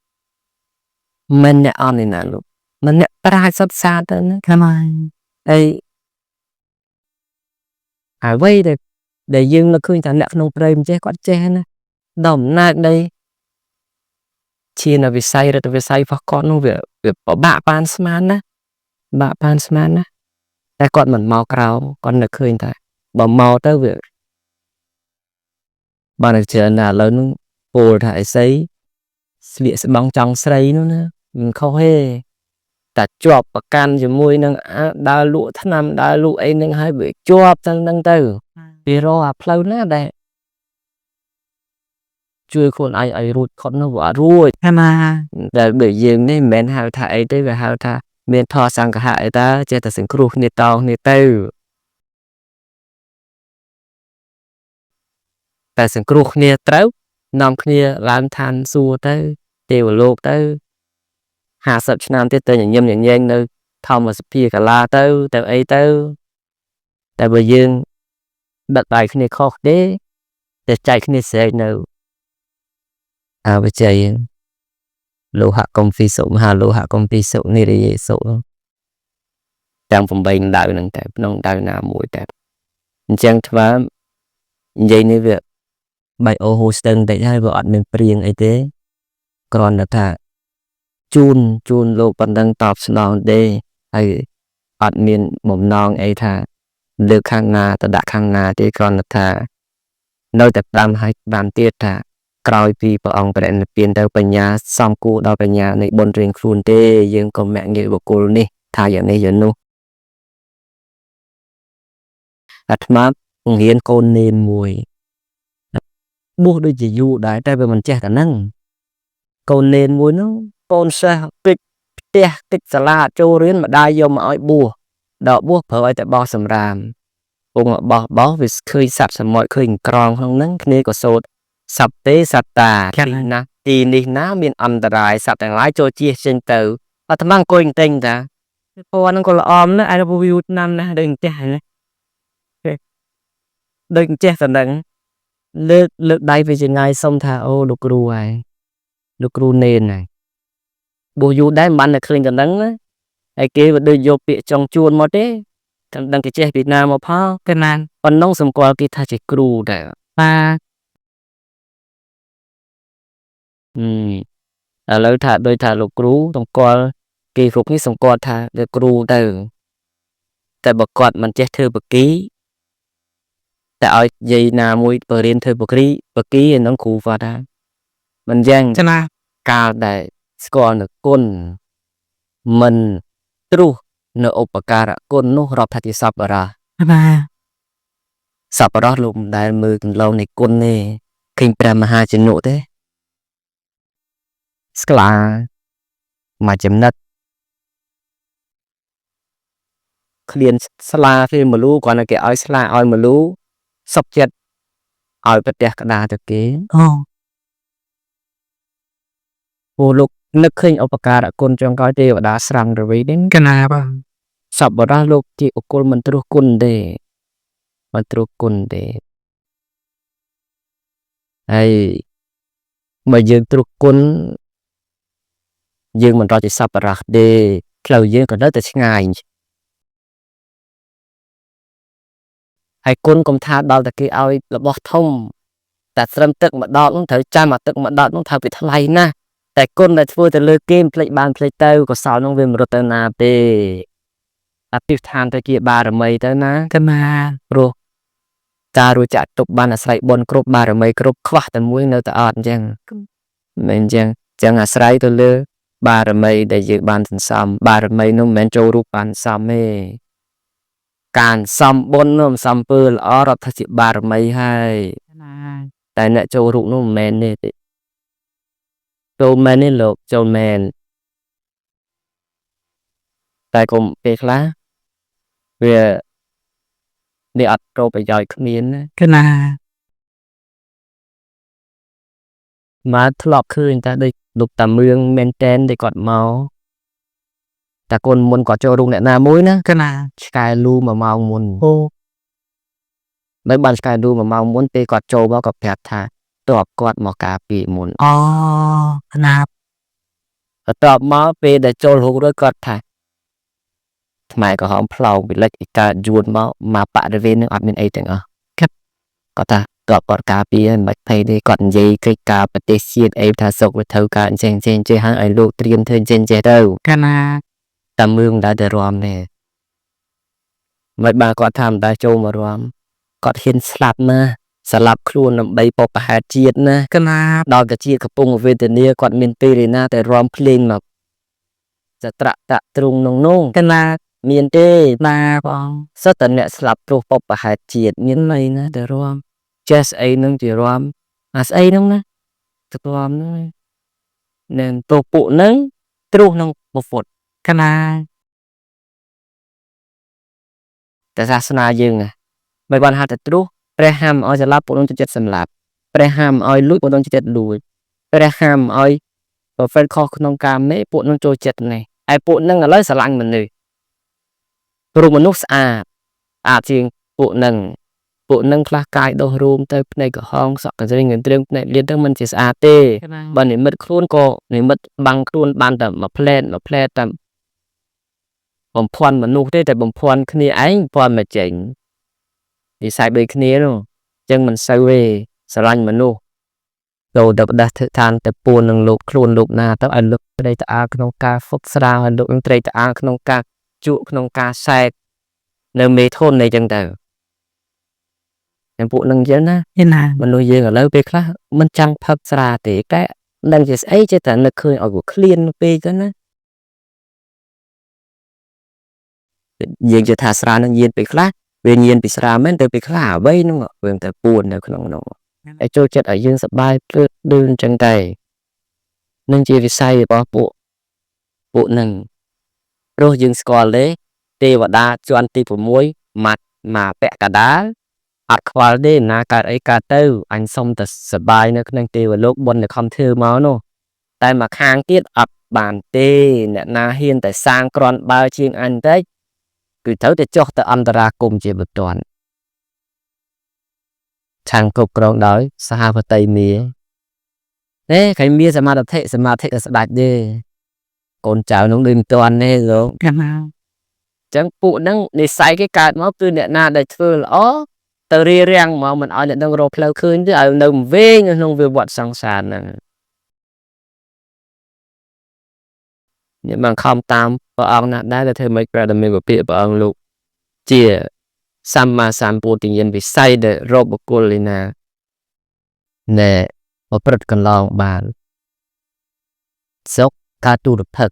មិនអ្នកអន់នេះណាលោកមិនអ្នកប្រាជ្ញសុទ្ធសាធទៅណា កណា ហើយអ្វីដែលយើងនឹកឃើញថាអ្នកក្នុងព្រៃមិនចេះគាត់ចេះណាដល់អំណាចនៃឈានវិស័យរដ្ឋវិស័យរបស់គាត់នោះវាពិបាកបានស្មានណាបាក់បានស្មានណាតែគាត់មិនមកក្រោមគាត់នឹកឃើញថាបើមកទៅវាបានតែច្រើនណាស់ឥឡូវនោះពោលថាអីសីស្លៀកស្បង់ចង់ស្រីនោះណាមិនខុសទេតែជាប់ប្រកាន់ជាមួយនឹងអាដើរលក់ថ្នាំដើរលក់អីហ្នឹងហើយវាជាប់ទៅហ្នឹងទៅវារកអាផ្លូវណាដែលជួយខ្លួនឯងឲ្យរួចផុតនោះវាអត់រួច កណា តែបើយើងនេះមិនមែនហៅថាអីទេវាហៅថាមានធម៌សង្ឃៈអីតើចេះតែសង្គ្រោះគ្នាតគ្នាទៅតែសង្គ្រោះគ្នាត្រូវនាំគ្នាឡើងឋានសួគ៌ទៅទេវលោកទៅ50ឆ្នាំទៀតទៅញញឹមញញែងនៅ ធម្មសភាកាលាទៅទៅអីទៅតែបើយើងដឹកដៃគ្នាខុសទេតែចែកគ្នាស្រែកនៅអវិជ័យលោហៈកំពីសុមហាលោហៈកំពីសុនិរិយេសុទាំង8ដៅហ្នឹងតែក្នុងដៅណាមួយតែអញ្ចឹងថ្មនិយាយនេះវាបៃអូហូស្ទឹងតិចហើយវាអត់មានព្រៀងអីទេគ្រាន់តែថាជូនជូនលោកប៉ុណ្ណឹងតបស្នងទេហើយអត់មានបំណងអីថាលើកខាងណាទៅដាក់ខាងណាទេគ្រាន់តែថានៅតែផ្ដាំឲ្យផ្ដាំទៀតថាក្រោយពីព្រះអង្គបរិនិព្វានទៅបញ្ញាសំគួរដល់បញ្ញានៃបុណ្យរៀងខ្លួនទេយើងក៏មាក់ងាយបុគ្គលនេះថាយ៉ាងនេះយ៉ាងនោះអាត្មាបង្រៀនកូននេនមួយបួសដូចជាយូរដែរតែវាមិនចេះតែហ្នឹងកូននេនមួយហ្នឹងកូនសិស្សកិច្ចផ្ទះកិច្ចសាលាចូលរៀនម្ដាយយកមកឲ្យបួសដល់បួសប្រើឲ្យតែបោះសម្រាមពងបោះបោះវាឃើញសត្វសមុទ្រឃើញក្រងក្នុងហ្នឹងគ្នាក៏សូត្រសត្វទេសត្តាទីណាទីនេះណាមានអន្តរាយសត្វទាំងឡាយចូលជៀសចេញទៅអាត្មាអង្គុយទិញតាពណ៌ហ្នឹងក៏ល្អណាស់អាយវីវឆ្នាំណាស់ដូចផ្ទះណាដូចចេះតែហ្នឹងលើកលើកដៃវាជាងាយសុំថាអូលោកគ្រូហើយលោកគ្រូនេនហើយបួសយូរដែរមិនបានតែឃើញតែហ្នឹងណាហើយគេវាដូចយកពាក្យចង់ជួនមកទេតែមិនដឹងគេចេះពីណាមកផល កណា ប៉ុណ្ណឹងសម្គាល់គេថាជាគ្រូដែរ បាទ ឥឡូវថាដូចថាលោកគ្រូសម្គាល់គេគ្រប់នេះសម្គាល់ថាលោកគ្រូទៅតែបើគាត់មិនចេះធ្វើបគីតែឲ្យយាយណាមួយបរៀនធ្វើបគីបគីឯនោះគ្រូគាត់ថាមិនយ៉ាង ចណា កាលដែលស្គាល់នៅគុណមិនទ្រុសនៅឧបការៈគុណនោះរាប់ថាជាសប្បុរស បាទ សប្បុរសលោកមិនដែលមើលកន្លងនៃគុណទេឃើញព្រះមហាជនុទេស្ក្លាមួយចំណិតឃ្លានស្លាឃ្លានមលូគ្រាន់តែគេឲ្យស្លាឲ្យមលូសុខចិត្តឲ្យប្រទះក្តារទៅគេ អូ ព្រោះលោកនឹកឃើញឧបការៈគុណចុងក្រោយទេវតាស្រាំងរវីនេះ កណាបាទ សប្បុរសលោកជាបុគ្គលមិនត្រួសគុណទេមិនត្រួសគុណទេហើយបើយើងត្រួសគុណយើងមិនរត់ជាសប្បុរសទេផ្លូវយើងក៏នៅតែឆ្ងាយហើយគុណកុំថាដល់តែគេឲ្យរបស់ធំតែត្រឹមទឹកម្ដងនោះត្រូវចាំអាទឹកម្ដងនោះថាវាថ្លៃណាស់តែគុណដែលធ្វើទៅលើគេមិនភ្លេចបានភ្លេចទៅកុសលនោះវាមិនរត់ទៅណាទេអភិដ្ឋានទៅជាបារមីទៅណា កណា ព្រោះការរួចចាក់ទុកបានអាស្រ័យបុណ្យគ្រប់បារមីគ្រប់ខ្វះតែមួយនៅតែអត់អញ្ចឹងមិនអញ្ចឹងអញ្ចឹងអាស្រ័យទៅលើបារមីដែលយើងបានសន្សំបារមីនោះមិនមែនចូលរូបបានសំទេការសំបុណ្យនោះសំពើល្អរាប់ថាជាបារមីហើយ កណា តែអ្នកចូលរូបនោះមិនមែនទេចូលមែនទេលោកចូលមែនតែកុំពេលខ្លះវានេះអត់ប្រប្រយោជន៍គ្មានណា កណា មកធ្លាប់ឃើញតែដូចលោកតាមឿងមែនតែនដែលគាត់មកតែកូនមុនគាត់ចូលរូបអ្នកណាមួយណា កណា ឆ្កែលូ1ម៉ោងមុន អូ នៅបានឆ្កែលូ1ម៉ោងមុនពេលគាត់ចូលមកក៏ប្រាប់ថាតបគាត់មកការពីមុន អូកណា បន្ទាប់មកពេលដែលចូលរូបរួចគាត់ថាខ្មែរក្រហមផ្លោងវិលិចឯកើតយួនមកមកបរិវេណនឹងអត់មានអីទាំងអស់គាត់ថាតបគាត់ការពារមិនបាច់ភ័យទេគាត់និយាយកិច្ចការប្រទេសជាតិអីថាសុខវាត្រូវការអញ្ចឹងអញ្ចឹងអញ្ចឹងហើយឲ្យលោកត្រៀមធ្វើអញ្ចឹងអញ្ចេះទៅ កណា តែមឿងមិនដែលទៅរាំទេមិនបានគាត់ថាមិនដែលចូលមករាំគាត់ហ៊ានស្លាប់ណាស្លាប់ខ្លួនដើម្បីបបហេតុជាតិណា កណា ដល់តែជាតិកំពុងវេទនាគាត់មានពេលឯណាតែរាំភ្លេងមកសត្រៈតៈទ្រុងនងនង កណា មានទេ ណាបង សុទ្ធតែអ្នកស្លាប់ព្រោះបបហេតុជាតិមានន័យណាតែរាំចេះស្អីនឹងជារាំអាស្អីហ្នឹងណាទៅរាំហ្នឹងនឹងទោះពួកហ្នឹងទ្រុសក្នុងពុទ្ធ កណា តែសាសនាយើងណាមិនបានហៅតែទ្រុសព្រះហាមឲ្យសម្លាប់ពួកនោះចូលចិត្តសម្លាប់ព្រះហាមឲ្យលួចពួកនោះចូលចិត្តលួចព្រះហាមឲ្យប្រហ្វេតខុសក្នុងកាមេពួកនោះចូលចិត្តនេះហើយពួកនឹងឥឡូវស្រឡាញ់មនុស្ស រូបមនុស្សស្អាតស្អាតជាងពួកនឹងពួកនឹងខ្លះកាយដុសរួមទៅភ្នែកក្រហមសក់កន្ទ្រីងកន្ទ្រឿងភ្នែកលៀនទៅមិនជាស្អាតទេ កណា បើនិមិត្តខ្លួនក៏និមិត្តបាំងខ្លួនបានតែមួយផ្លែតមួយផ្លែតតែបំភាន់មនុស្សទេតែបំភាន់គ្នាឯងបំភាន់មកចេញនិស័យដូចគ្នានោះអញ្ចឹងមិនសូវទេស្រឡាញ់មនុស្សចូលទៅផ្ដាស់ធ្វើឋានទៅពួននឹងលោកខ្លួនលោកណាទៅឲ្យលោកត្រេកត្អាលក្នុងការហ្វឹកស្រាឲ្យលោកនឹងត្រេកត្អាលក្នុងការជក់ក្នុងការសែកនៅមេធនអីចឹងទៅតែពួកនឹងអញ្ចឹងណា ឯណា មនុស្សយើងឥឡូវពេលខ្លះមិនចង់ផឹកស្រាទេតែមិនដឹងជាស្អីចេះតែនឹកឃើញឲ្យវាឃ្លានពេកទៅណាយើងជឿថាស្រានឹងញៀនពេលខ្លះវាញៀនពីស្រាមែនទៅពេលខ្លះអ្វីហ្នឹងវាតែពួននៅក្នុងនោះហើយចូលចិត្តឲ្យយើងសប្បាយភ្លើតឌឿនអញ្ចឹងតែនឹងជាវិស័យរបស់ពួកពួកហ្នឹងព្រោះយើងស្គាល់ទេទេវតាជាន់ទី6ម៉ាត់មកពាក់កណ្ដាល អត់ខ្វល់ទេណាកើតអីកើតទៅអញសុំតែសប្បាយនៅក្នុងទេវលោកបុណ្យដែលខំធ្វើមកនោះតែមកខាងទៀតអត់បានទេអ្នកណាហ៊ានតែសាងក្រាន់បើជាងអញតិចគឺត្រូវតែចុះទៅអន្តរាគមន៍ជាបន្ទាន់ឆាំងគ្រប់គ្រងដោយសហវតីមាទេខៃមាសមាធិសមាធិតែស្ដាច់ទេកូនចៅនោះដូចមិនទាន់ទេលោក កណា ចឹងពួកហ្នឹងនិស័យគេកើតមកគឺអ្នកណាដែលធ្វើល្អទៅរារាំងមកមិនឲ្យអ្នកហ្នឹងរកផ្លូវឃើញទេឲ្យនៅវែងនៅក្នុងវិវត្តសង្សារហ្នឹងនេះបានខំតាមព្រះអង្គណាស់ដែរតែធ្វើម៉េចព្រះដ៏មានពពាក្យព្រះអង្គលោកជាសម្មាសម្ពុទ្ធញ្ញាណវិស័យដែលរកបុគ្គលឯណាណែប្រព្រឹត្តកន្លងបានសុខការទូរភឹក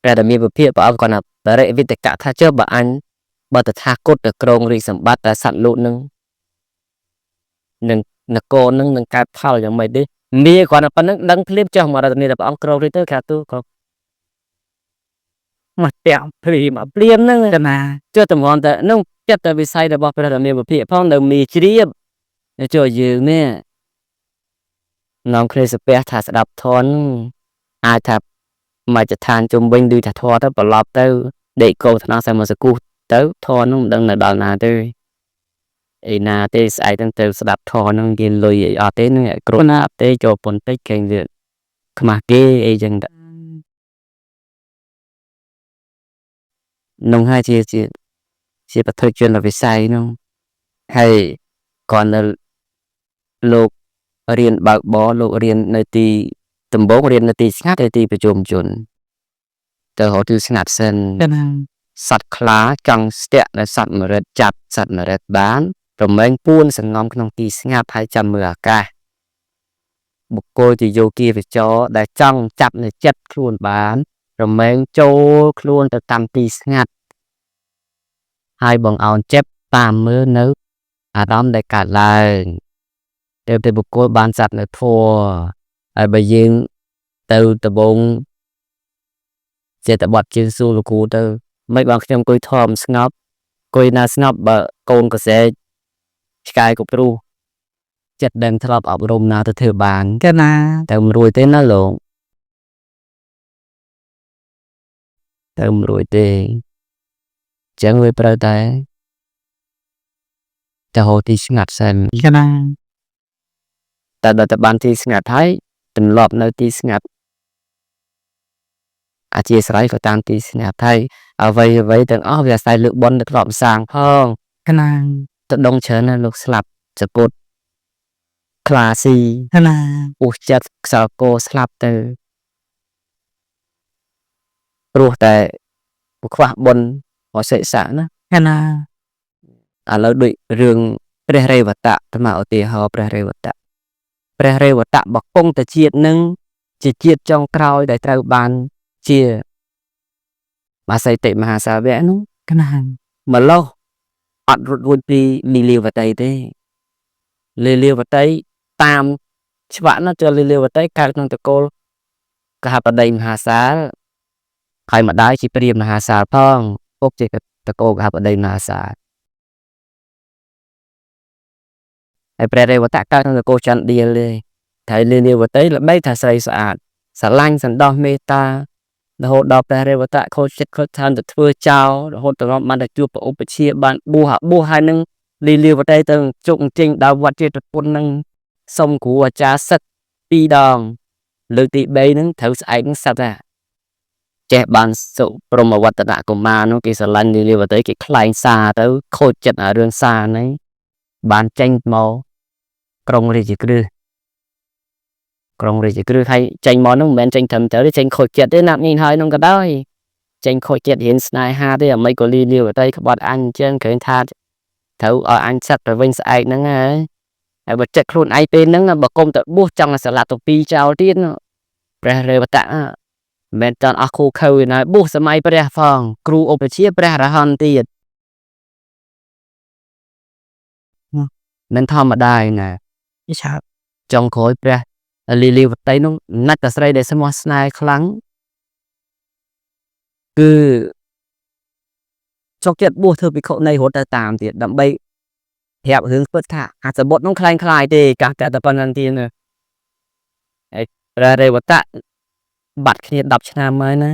ព្រះដ៏មានពពាក្យព្រះអង្គគាត់ថាបរិវិតកៈថាចុះបើអញបើតថាគតទៅក្រងរាជសម្បត្តិតែសត្វលោកនឹងនឹងនគរនឹងនឹងកើតផលយ៉ាងម៉េចទេមាគ្រាន់តែប៉ុណ្្នឹងដឹងភ្លាមចុះមករតនីតែព្រះអង្គក្រងរាជទៅគេទូក៏មកទាំងភ្លាមមកភ្លាមហ្នឹង កណា ចុះតម្រាំតែនោះចិត្តតែវិស័យរបស់ព្រះរាមាវិភាកផងនៅមីជ្រាបចុះយើងនេះនាំគ្នាសាពះថាស្ដាប់ធនអាចថាមជ្ឈដ្ឋានជុំវិញដូចថាធរទៅប្រឡប់ទៅដេកកោថ្នាក់សែមកសគុះទៅធរនោះមិនដឹងនៅដល់ណាទេអីណាទេស្អែកហ្នឹងទៅស្ដាប់ធរហ្នឹងគេលុយអីអត់ទេហ្នឹងគ្រប់ណាអត់ទេចូលប៉ុនតិចគេវាខ្មាស់គេអីចឹងទៅនោះហើយជាជាជាបទជនវិស័យនោះហើយគ្រាន់តែលោករៀនបើកបរលោករៀននៅទីដំបូងរៀននៅទីស្ងាត់ទៅទីប្រជុំជនទៅរកទីស្ងាត់សិន កណា សត្វខ្លាចង់ស្ទាក់នៅសត្វម្រឹតចាប់សត្វម្រឹតបានប្រមែងពួនសងំក្នុងទីស្ងាត់ហើយចាំមើលអាកាសបុគ្គលជាយោគាវិចរដែលចង់ចាប់នៅចិត្តខ្លួនបានប្រមែងចូលខ្លួនទៅតាមទីស្ងាត់ហើយបងអោនចិត្តតាមមើលនៅអារម្មណ៍ដែលកើតឡើងទើបតែបុគ្គលបានសត្វនៅធម៌ហើយបើយើងទៅដំបូងចេះតែបត់ជើងសួរលោកគ្រូទៅ មិនបានខ្ញុំអង្គុយធំស្ងប់អង្គុយណាស្ងប់បើកូនកសែកឆ្កែក៏ព្រុសចិត្តដឹងធ្លាប់អប់រំណាទៅធ្វើបាន កណា ទៅមិនរួចទេណាលោកទៅមិនរួចទេអញ្ចឹងវាត្រូវតែទៅរកទីស្ងាត់សិនក ណា តែដល់តែបានទីស្ងាត់ហើយទន្លាប់នៅទីស្ងាត់អធិស្ឋានក៏តាមទីស្ងាត់ហើយអ្វីអ្វីទាំងអស់វាអាស្រ័យលើបុណ្យដែលធ្លាប់សាងផង កណា ទៅដងច្រើនណាស់លោកស្លាប់សពុតខ្លាស៊ី កណា ពោះចិត្តខ្សោកោស្លាប់ទៅព្រោះតែខ្វះបុណ្យអសិសៈណា កណា ឥឡូវដូចរឿងព្រះរេវតៈអាត្មាឧទាហរណ៍ព្រះរេវតៈព្រះរេវតៈបកុងតជាតិនឹងជាជាតិចុងក្រោយដែលត្រូវបានជាបាសីតិមហាសាវៈនោះ កណា ម្លោះអត់រត់រួចពីលីលាវតីទេលីលាវតីតាមច្បាប់ណាចូលលីលាវតីកើតក្នុងតកូលកហបតីមហាសាលហើយម្ដាយជាព្រាហ្មណ៍មហាសាលផងពុកជាតកូលកហបតីមហាសាលហើយព្រះរេវតៈកើតក្នុងតកូលចន្ទដៀលទេតែលីលាវតីល្បីថាស្រីស្អាតស្រឡាញ់សន្តោសមេត្តា រហូតដល់ព្រះរេវតៈខូចចិត្តខូចឋានទៅធ្វើចោលរហូតដល់បានទៅជួបព្រះឧបជាបានបួសអាបួសហើយនឹងលីលាវតីទៅជុកចេញដល់វត្តចេតពុននឹងសុំគ្រូអាចារ្យសឹកពីរដងលើកទី3ហ្នឹងត្រូវស្អែកហ្នឹងសឹកថាចេះបានសុព្រមវឌ្ឍនកុមារនោះគេស្រឡាញ់លីលាវតីគេខ្លែងសារទៅខូចចិត្តអារឿងសារហ្នឹងបានចេញមកក្រុងរាជក្រឹសក្រុងរាជក្រឹសហើយចេញមកហ្នឹងមិនមែនចេញត្រឹមត្រូវទេចេញខូចចិត្តទេណាប់ញ៉ៃហើយនោះក៏ដោយចេញខូចចិត្តរៀនស្នេហាទេអាម៉េចក៏លីលាវតីក្បត់អញអញ្ចឹងឃើញថាត្រូវឲ្យអញសឹកទៅវិញស្អែកហ្នឹងហើយហើយបើចិត្តខ្លួនឯងពេលហ្នឹងបើគុំទៅបួសចង់ឲ្យស្លាប់ទៅពីរចោលទៀតព្រះរេវតៈមិនមែនចង់អស់ខូខើឯណាបួសសម័យព្រះផងគ្រូឧបជាព្រះរហន្តទៀតមិនធម្មតាឯណា ឆាប់ ចុងក្រោយព្រះលីលីវតីនោះណាត់តែស្រីដែលស្មោះស្នេហ៍ខ្លាំងគឺចុកចិត្តបួសធ្វើភិក្ខុនៃរត់ទៅតាមទៀតដើម្បីប្រាប់រឿងពិតថាអាសបុតនោះคล้ายៗទេកាសតែតែប៉ុណ្្នឹងទៀតណាហើយព្រះរេវតៈបាត់គ្នា10ឆ្នាំហើយណា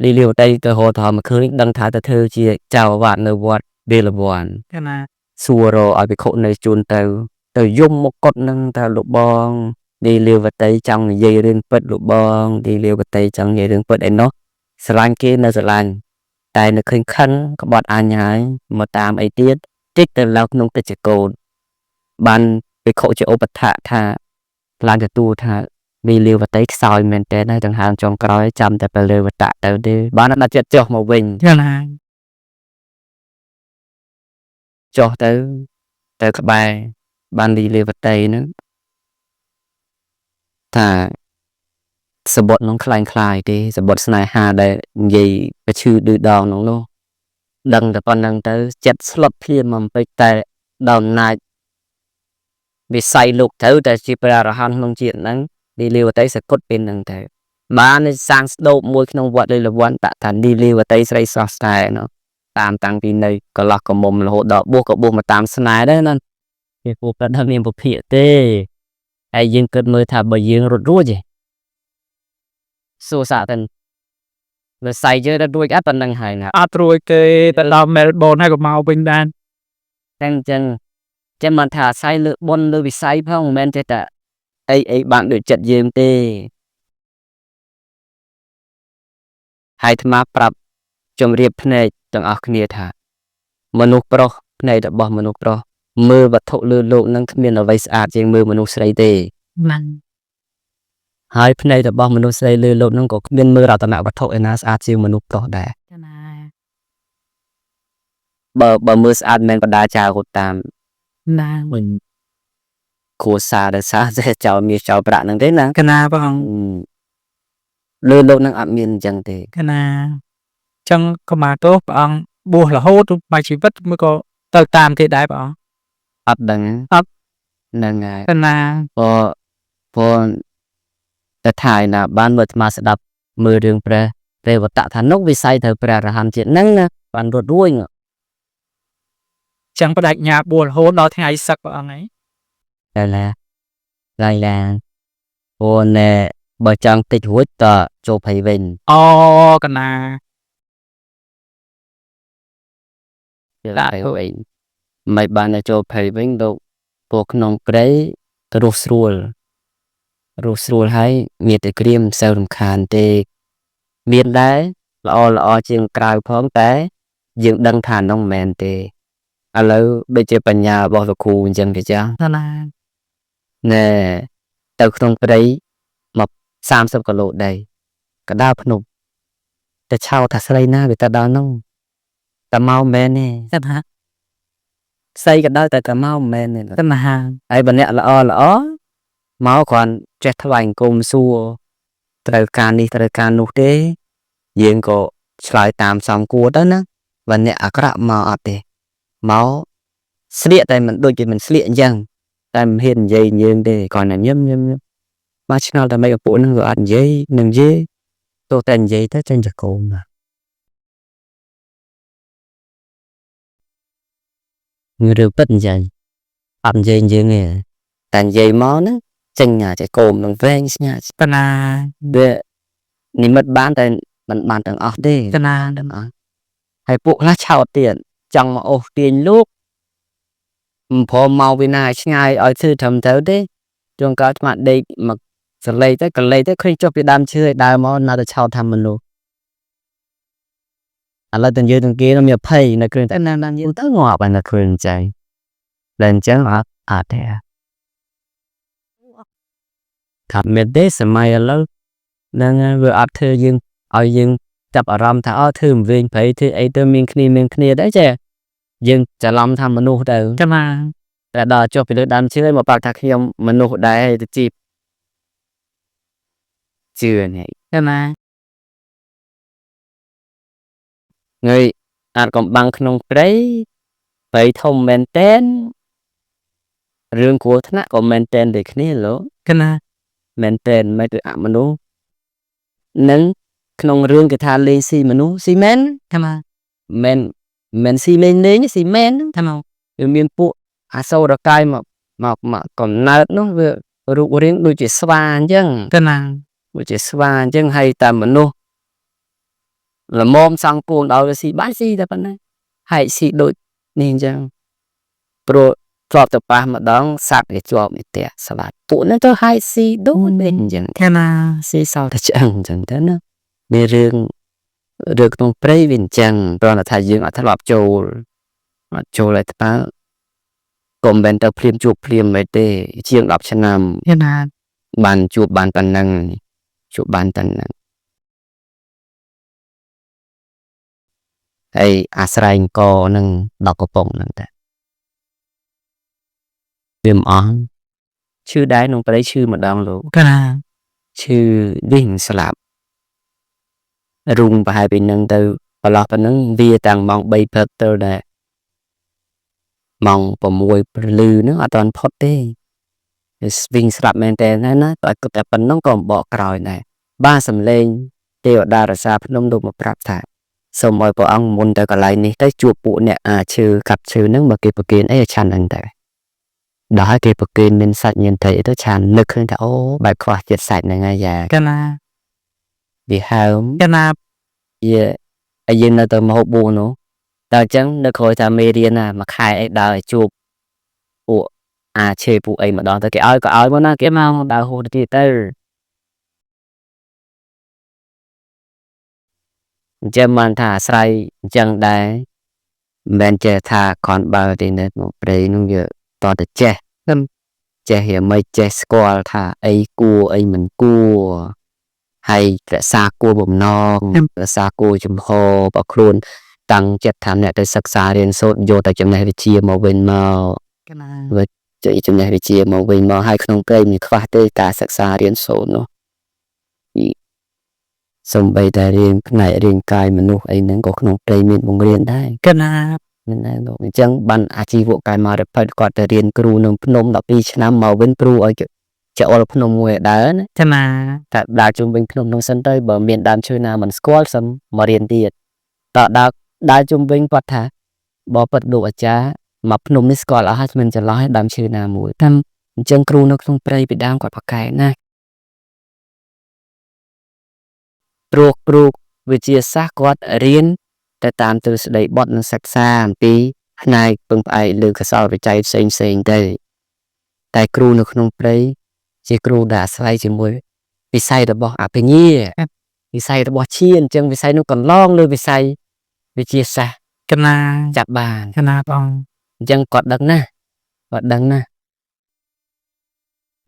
លីលីវតីទៅរកធម្មឃើញដឹងថាទៅធ្វើជាចៅអាវាសនៅវត្តវេលវ័ន កណា សួររកឲ្យភិក្ខុនៅជូនទៅទៅយំមកកត់នឹងថាលោកបងលីលាវតីចង់និយាយរឿងពិតលោកបងលីលាវតីចង់និយាយរឿងពិតឯណោះស្រឡាញ់គេនៅស្រឡាញ់តែនៅឃើញខឹងក្បត់អញហើយមកតាមអីទៀតតិចទៅឡើងក្នុងតិចកូនបានភិក្ខុជាឧបថៈថាឡើងទទួលថាលីលាវតីខ្សោយមែនតើហើយដង្ហើមចុងក្រោយចាំតែពលវតៈទៅទេបានដល់ចិត្តចុះមកវិញ កណា ចុះទៅទៅក្បែរបានលីលាវតីហ្នឹងថាសបុតនោះคล้ายคล้ายទេសបុតស្នេហាដែលនិយាយប្រឈឺឌឺដងនោះនោះដឹងតែប៉ុណ្្នឹងទៅចិត្តស្លុតភ្លាមមកបន្តិចតែដល់អំណាចវិស័យលោកត្រូវតែជាព្រះអរហន្តក្នុងជាតិហ្នឹងលីលាវតីសគត់ពេលហ្នឹងទៅបានសាងស្ដូបមួយក្នុងវត្តលីលាវ័នតថាលីលាវតីស្រីស្រស់ស្នេហ៍នោះតាមតាំងពីនៅកន្លោះកមុំរហូតដល់បួសក៏បួសមកតាមស្នេហ៍ដែរណាគេពូប្រាប់ថាមានពភាកទេហើយយើងគិតមើលថាបើយើងរត់រួចទេសួរសាកទៅវិស័យយើងរត់រួចអត់ប៉ុណ្្នឹងហើយណា អត់រួចទេទៅដល់មែលប៊នហើយក៏មកវិញដែរ តែអញ្ចឹងចាំមិនថាអាស្រ័យលើបុណ្យលើវិស័យផងមិនមែនចេះតែអីអីបានដូចចិត្តយើងទេហើយអាត្មាប្រាប់ជំរាបភ្នែកទាំងអស់គ្នាថាមនុស្សប្រុសភ្នែករបស់មនុស្សប្រុសមើលវត្ថុលើលោកនឹងគ្មានអ្វីស្អាតជាងមើលមនុស្សស្រីទេ ណា ហើយភ្នែករបស់មនុស្សស្រីលើលោកនឹងក៏គ្មានមើលរតនវត្ថុឯណាស្អាតជាងមនុស្សប្រុសដែរ កណា បើមើលស្អាតមិនមែនបដាចាររត់តាម ណា វិញគ្រួសារដែលសារចេះចោលមាសចោលប្រាក់ហ្នឹងទេណា កណាបង លើលោកនឹងអត់មានអញ្ចឹងទេ កណាចឹងកមាទោសព្រះអង្គបួសរហូតមួយជីវិតមួយក៏ទៅតាមគេដែរព្រះអង្គ អត់ដឹង អត់ ហ្នឹងហើយ កណា ព្រោះព្រោះតែថាឯណាបានមើលអាត្មាស្ដាប់មើលរឿងព្រះរេវតៈថានោះវិស័យត្រូវព្រះអរហន្តជាតិហ្នឹងណាបានរត់រួច ចឹងបដិញ្ញាបួសរហូតដល់ថ្ងៃសឹកព្រះអង្គឯង តែឡាឡៃឡាព្រោះណែបើចង់តិចរួចតចូលភ័យវិញ អូកណា ចូលភ័យវិញមិនបានតែចូលភ័យវិញលោកពួកក្នុងព្រៃទៅរស់ស្រួលរស់ស្រួលហើយមានតែក្រៀមមិនសូវរំខានទេមានដែរល្អល្អជាងក្រៅផងតែយើងដឹងថានោះមិនមែនទេឥឡូវដូចជាបញ្ញារបស់លោកគ្រូអញ្ចឹងទេចា កណា ណែទៅក្នុងព្រៃមក30គីឡូដីកដាលភ្នំតែឆោថាស្រីណាវាទៅដល់នោះតែមកមិនមែនទេ កណា ស្អីក៏ដោយតែតែមកមិនមែនទេ កណា ហើយបើអ្នកល្អល្អមកគ្រាន់ចេះថ្វាយអង្គមសួរត្រូវការនេះត្រូវការនោះទេយើងក៏ឆ្លើយតាមសមគួរទៅណាបើអ្នកអាក្រក់មកអត់ទេមកស្លៀកតែមិនដូចជាមិនស្លៀកអញ្ចឹងតែមិនហ៊ាននិយាយយើងទេគ្រាន់តែញឹមញឹមញឹមមកឆ្ងល់តែមិនឪពុកហ្នឹងក៏អត់និយាយនឹងនិយាយទោះតែនិយាយទៅចេញចកោមណារឿងពិតអញ្ចឹងអត់និយាយយើងទេតែនិយាយមកហ្នឹងចេញអាចកោមនឹងវែងស្ញា កណា វានិមិត្តបានតែ มันបានទាំងអស់ទេ កណា ទាំងអស់ហើយពួកខ្លះឆោតទៀតចង់មកអូសទាញលោកមិនព្រមមកពីណាឲ្យឆ្ងាយឲ្យធ្វើត្រឹមត្រូវទេជួនកាលអាត្មាដេកមកសលេកទៅកលេកទៅឃើញចុះពីដើមឈើឲ្យដើរមកនៅតែឆោតថាមនុស្សឥឡូវទាំងយើងទាំងគេនោះមានអភ័យនៅឃើញតែណាណាយើងទៅងាប់ហើយនៅឃើញអញ្ចឹងតែអញ្ចឹងអត់អត់ទេថាមានទេសម័យឥឡូវហ្នឹងហើយវាអត់ធ្វើយើងឲ្យយើងចាប់អារម្មណ៍ថាអូធ្វើមិនវិញព្រៃធ្វើអីទៅមានគ្នាមានគ្នាដែរចេះយើងច្រឡំថាមនុស្សទៅ កណា តែដល់ចុះពីលើដើមឈើមកប្រាប់ថាខ្ញុំមនុស្សដែរទៅជីបជឿនេះ កណា ងើយអាចកំបាំងក្នុងព្រៃព្រៃធំមែនតែនរឿងគ្រោះថ្នាក់ក៏មែនតែនដូចគ្នាលោក កណា មែនតែនមិនទៅអមនុស្សនឹងក្នុងរឿងគេថាលេងស៊ីមនុស្សស៊ីមែនក ណា មែនមែនស៊ីលេងលេងស៊ីមែន ថាមក វាមានពួកអសូរកាយមកមកមកកំណើតនោះវារូបរាងដូចជាស្វាអញ្ចឹង កណា ដូចជាស្វាអញ្ចឹងហើយតែមនុស្សល្មមសង់គូនដល់វាស៊ីបានស៊ីតែប៉ុណ្ណាហើយស៊ីដូចនេះអញ្ចឹងព្រោះធ្លាប់ទៅប៉ះម្ដងសត្វវាជាប់និទៈស្លាប់ពួកហ្នឹងទៅហើយស៊ីដូចនេះអញ្ចឹង កណា ស៊ីសល់តែឆ្អឹងអញ្ចឹងទៅណាមានរឿងរឿងក្នុងព្រៃវាអញ្ចឹងគ្រាន់តែថាយើងអត់ធ្លាប់ចូលអត់ចូលឲ្យត្បាកុំមែនទៅភ្លាមជួបភ្លាមមិនទេជាង10ឆ្នាំ កណា បានជួបបានប៉ុណ្ណឹងជួបបានប៉ុណ្ណឹងហើយអាស្រ័យអង្គនឹង10កំប៉ុងហ្នឹងតែវាមិនអស់ឈឺដែរក្នុងព្រៃឈឺម្ដងលោក កណា ឈឺនេះស្លាប់រុងប្រហែលពីនឹងទៅប្រឡោះប៉ុណ្ណឹងវាតាំងម៉ោង3ព្រឹកទៅដែរម៉ោង6ព្រលឺហ្នឹងអត់ទាន់ផុតទេវាស្វិញស្លាប់មែនតើណាណាតែគិតតែប៉ុណ្ណឹងក៏មិនបកក្រោយដែរបាទសំឡេងទេវតារសាភ្នំលោកមកប្រាប់ថាសូមឲ្យព្រះអង្គមុនទៅកន្លែងនេះទៅជួបពួកអ្នកអាឈើកាប់ឈើហ្នឹងមកគេប្រគេនអីឲ្យឆាន់ហ្នឹងទៅដល់ហើយគេប្រគេនមានសាច់មានត្រីអីទៅឆាន់នឹកឃើញថាអូបែបខ្វះជាតិសាច់ហ្នឹងហើយយ៉ា កណា វាហើមក ណា វាហើយយើងនៅទៅមហូបបួសនោះដល់អញ្ចឹងនៅក្រោយថាមេរៀនណាមួយខែអីដើរឲ្យជួបពួកអាឆេពួកអីម្ដងទៅគេឲ្យក៏ឲ្យមកណាគេមកដើរហូតទៅទៀតទៅអញ្ចឹងបានថាអាស្រ័យអញ្ចឹងដែរមិនមែនចេះថាគ្រាន់បើទេនៅក្នុងព្រៃនោះវាតតែចេះចេះយ៉ាងម៉េចចេះស្គាល់ថាអីគួរអីមិនគួរហើយរក្សាគួរបំណងរក្សាគួរជំហរបើខ្លួនតាំងចិត្តថាអ្នកទៅសិក្សារៀនសូត្រយកតែចំណេះវិជ្ជាមកវិញមក កណា ចុចចំណេះវិជ្ជាមកវិញមកហើយក្នុងព្រៃមិនខ្វះទេការសិក្សារៀនសូត្រនោះអីសំបីតែរៀនផ្នែករាងកាយមនុស្សអីហ្នឹងក៏ក្នុងព្រៃមានបង្រៀនដែរ កណា មែនដែរលោកអញ្ចឹងបានអាជីវកែមករផិតគាត់ទៅរៀនគ្រូនៅភ្នំ12ឆ្នាំមកវិញគ្រូឲ្យចអុលភ្នំមួយឲ្យដើរណា កណា តែដើរជុំវិញភ្នំនោះសិនទៅបើមានដើមឈើណាមិនស្គាល់សិនមករៀនទៀតតើដើរដើរជុំវិញគាត់ថាបើពិតលោកអាចារ្យមកភ្នំនេះស្គាល់អស់ហើយមិនច្រឡោះឲ្យដើមឈើណាមួយ តាម អញ្ចឹងគ្រូនៅក្នុងព្រៃពីដើមគាត់ប្រកែកណាស់ព្រោះគ្រូវិទ្យាសាស្ត្រគាត់រៀនតែតាមទ្រឹស្ដីបទនិងសិក្សាអំពីផ្នែកពឹងផ្អែកលើកសលវិច័យផ្សេងផ្សេងៗទៅតែគ្រូនៅក្នុងព្រៃជាគ្រូដែលអាស្រ័យជាមួយវិស័យរបស់អភិញ្ញាវិស័យរបស់ឈានអញ្ចឹងវិស័យនោះកន្លងលើវិស័យវិទ្យាសាស្ត្រ កណា ចាប់បាន កណាបង អញ្ចឹងគាត់ដឹងណាស់គាត់ដឹងណាស់